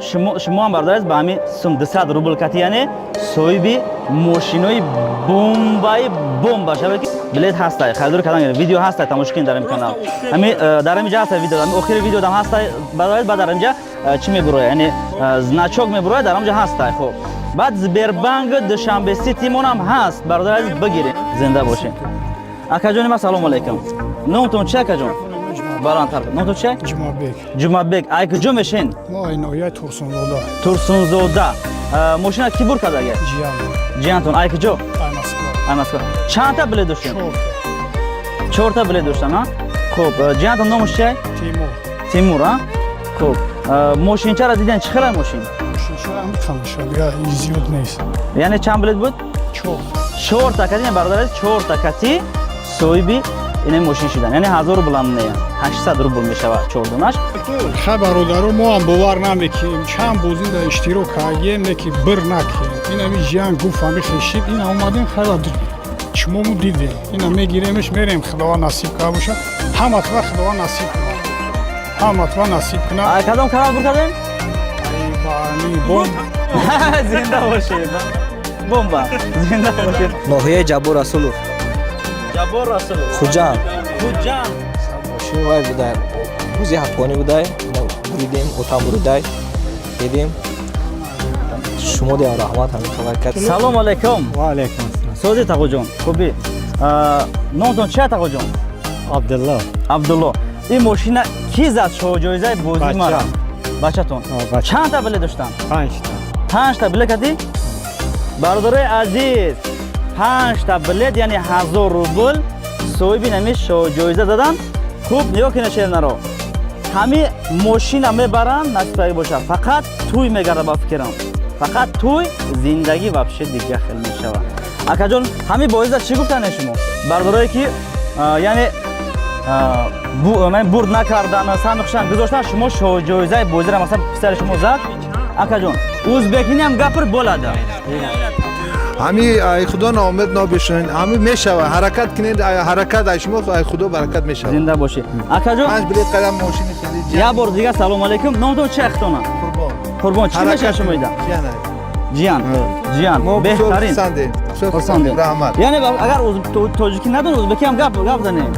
Шумо ҳам, бародар, ба ҳамин сум 200 рубл кати, яъне соҳиби мошинои бомбаи бомба шавед, ки билет ҳаста, харидорӣ кардан, видео ҳаста, тамошо кунед дар ин канал. Ҳами дар ҳамин ҷа ҳаста видео, ҳами охири видео дам ҳаста, бародар, баъд дар ҳамин ҷа чӣ мебурояд, яъне значок мебурояд, дар ҳамин ҷа ҳаста. Хуб, баъд Сбербанк Душанбе Ситимон ҳам ҳаст, бародар азиз, бигиред, зинда бошед. Акаҷони ман, салому алейкум. Номтон чи, акаҷон? Баландтар. Номтон чи? Ҷумабек. Ҷумабек. Ай куҷо мешин? Мо ай ноҳияи Турсунзода. Турсунзода. Мошина кӣ бур кардаги? Ҷиян. Ҷиянтон. Ай куҷо? Ай Москва. Ай Москва. Чандта билет доштем? Чорта билет доштан, а? Хуб, ҷиянтон номаш чи? Тимур. Тимур, а? Хуб, мошинчаро диден, чӣ хела мошин? Мошинча ҳам тамошо, дига зиёд нест. Яъне чанд билет буд? Чор. Чорта кати, бародар азиз, чорта кати соҳиби ин мошин шудан, яъне 1000 рубл ҳам не, 800 рубл мешавад чордонаш. Хай, бародаро, мо ҳам бовар намекунем, чанд бозӣ дар иштирок кардем, не ки бир накунем. Ин ами ҷиян гуфт, ами хешид, ина омадем, хайла чумому дидем, ина мегиремш, мерем, Худованд насиб карда бошад, ҳаматва Худованд насиб кунад, ҳаматва насиб кунад. Кадом канал бур кардем? Бомб. Зинда бошед, бомба, зинда бошед. Ноҳияи Ҷаббор Расулов. Ҷаббор Расулов. Хуҷанд. Хуҷанд. Мошин вай будай, бозии ҳаққонӣ будай, буридем, отам буридай. гидем. Шумо диам раҳмат, ҳамин хабар кард. Салом алайкум. Ва алайкум ассалом. Сози тағоҷон, хубӣ? Номтон чи тағоҷон? Абдулло. Абдулло. Ин мошина ки зад шоҳҷоизаи бозӣ мара? Бачатон. Чанд та билет доштан? Панҷта. Панҷта билет кардӣ? Бародарои азиз, панҷта билет, яъне 1000 рубл соҳиби нами шоҳҷоиза задан. Хуб, нигоҳ кунед шернаро. Ҳами мошина мебаранд, насибаи бошад. Фақат туй мегардад ба фикрам. Фақат туй, зиндагӣ вообще дига хел мешавад. Акаҷон, ҳами бозида чӣ гуфтане шумо? Бародарое ки яъне бурд накардан, сами хушан гузоштан, шумо шоҳҷоизаи бозиро масалан писари шумо зад. Акаҷон, ӯзбекини ҳам гапир bo'ladi. Ҳами ай худо ноумед набошед, ҳами мешава, ҳаракат кунед, ҳаракат ай шумо, ай худо баракат мешава. Зинда бошед. Акаҷон, панҷ билет қадам мошини хеле. Як бор дига салом алейкум. Номтон чи ахтона? Қурбон. Қурбон, чӣ мешава шумо ида? Ҷиян. Ҷиян. Беҳтарин. Хурсандем. Раҳмат. Яъне агар тоҷикӣ надонед, ӯзбекӣ ҳам гап гап занем.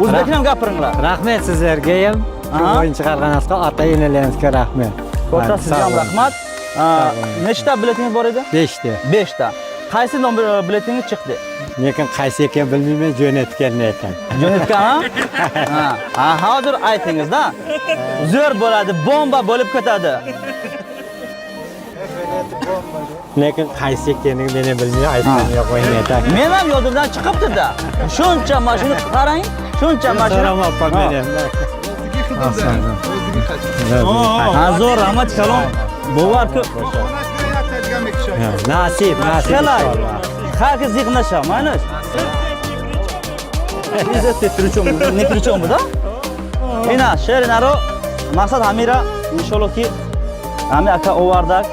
Ӯзбекӣ ҳам gapiringlar. Rahmat sizlarga ham. O'yin chiqarganingizga, ota enalaringizga rahmat. Katta sizga ham rahmat. Nechta biletingiz bor edi? 5ta. 5ta. Qaysi nomer biletingiz chiqdi? Lekin qaysi ekan bilmayman, jo'natgan ekan. Jo'natgan, ha? Ha, hozir aytingiz-da. Zo'r bo'ladi, bomba bo'lib ketadi. Lekin qaysi ekanini men ham bilmayman, aytgani yo'q o'ynaydi. Men ham yodimdan chiqibdi-da. Shuncha mashina qarang, shuncha mashina. So'ramabman men ham. Hazor rahmat kalom. Бовар ку. Nasib, nasib. Xalqi ziq nasha, maylish. Не при чём, да? Ина шеринаро мақсад ҳамира иншолло ки ҳами ака овардак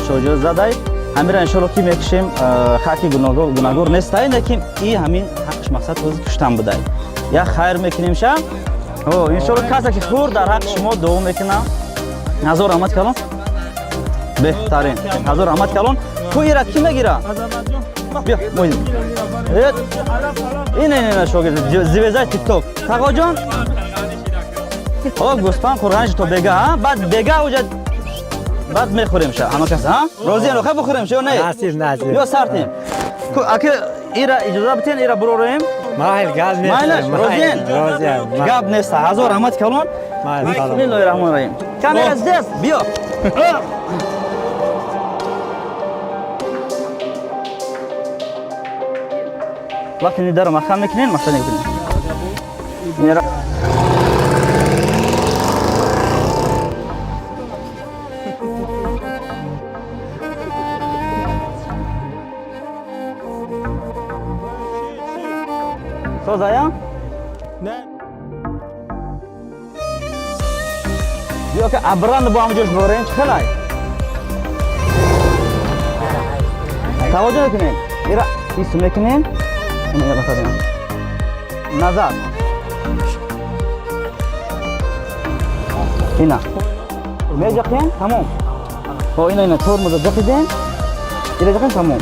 шоҳҷоиза задай. Ҳамира иншолло ки мекушем, хаки гунаҳгор нестай, лекин и ҳамин ҳаққиш мақсад ҳозир куштан будай. Як хайр мекунем ша. О, иншолло касе ки хӯрд дар ҳаққи шумо дуо мекунам. Ҳазор раҳмат калон. Беҳтарин. Ҳазор раҳмат калон. Ку ира ки мегира? Биё, муҳим. Ин ин ин шогирд звездаи TikTok. Тағоҷон? О, гӯспанд хӯрданаш то бега, ҳа? Баъд бега уҷа баъд мехӯрем ша, ҳама кас, ҳа? Розиен, охир бихӯрем ша ё не? Насиб, насиб. Ё сартем. Ку аки ира иҷоза битен, ира бурорем. Майл, гап нест. Майлаш, розиен? Розиям. Гап нест. Ҳазор раҳмат калон. Бисмиллоҳи раҳмони раҳим. Камера здесь, биё. Вақте нидаро маҳкам мекунем, мақсад мекунем. Созая? Не. Биё ки абранд бо ҳам ҷош борем, чӣ хелай? Таваҷҷӯҳ мекунем. Ира ис мекунем. Назад. Ина. Меҷақем, тамом. О, ина ина тормоза ҷақидем. Ира ҷақем, тамом.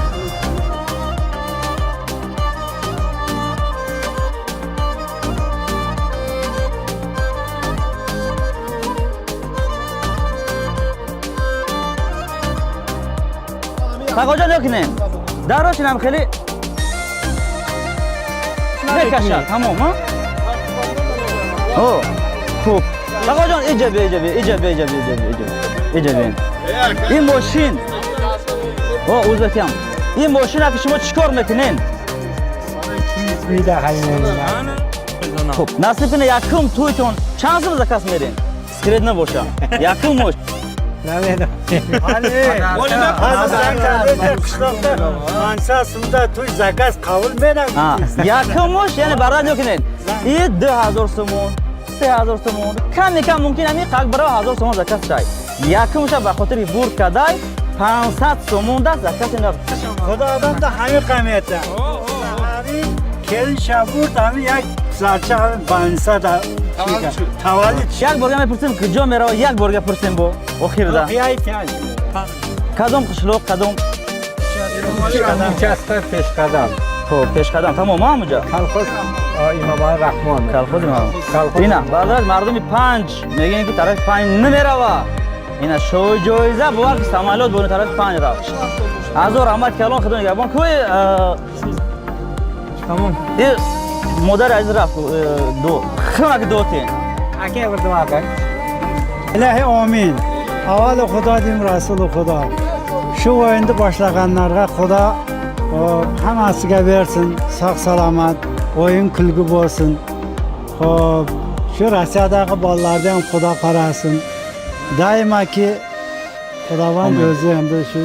Тағоҷон ёкунем. Дарочинам хеле мекашад, тамом, ҳа? О, хуб. Тағоҷон, иҷа биё, иҷа биё, иҷа биё, иҷа биё, иҷа биё, иҷа биё. Ин мошин. О, ӯзбекиам. Ин мошина ки шумо чӣ кор мекунен? Хуб, насиб кунед якум туйтон чанд сум заказ мерен? Скрет набоша. Якум мош. Намедонам. Якум мош, яъне ба радио кунед. И 2000 сомон, 3000 сомон, каме кам мумкин ҳамин қак баро 1000 сомон заказ шай. Якумша ба хотири бурд кадай 500 сомон да заказ ина. Худо одам да ҳамин қамията. Ҳамин келин шабурд, ҳамин як зарча ҳамин 500 таваллуд. Як борга мепурсем куҷо мерава, як борга пурсем бо охирда. Кадом қишлоқ, кадом участка пешқадам. Хуб, пешқадам, тамом, ҳамуҷа. Колхоз Имомали Раҳмон. Колхоз Имомали. Ина, баъд мардуми панҷ мегӯянд ки тарафи панҷ намерава. Ина шоҳ ҷоиза, бовар ки самолёт бо тарафи панҷ рафт. Ҳазор раҳмат калон, худо нигаҳбон. Кӯи Тамом. Модари азиз рафт ду химак дотен. Аке бурдум, ака. Илоҳи омин. Аввал Худо дейм, Расули Худо. Shu o'yinni boshlaganlarga Xudo hammasiga bersin, sog' salomat, o'yin kulgi bo'lsin. Xo'p, shu Rossiyadagi bolalarni ham Xudo qarasin. Doimoki Xudovand o'zi endi shu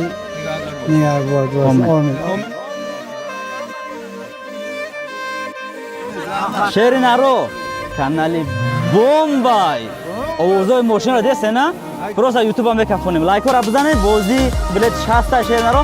nigahbon bo'lsin. Omin. Шери наро, канали Бомбай. Овозои мошинро десена, просто ютубам мекафонем. Лайкҳоро бизанед, бозӣ билет 60 шери наро.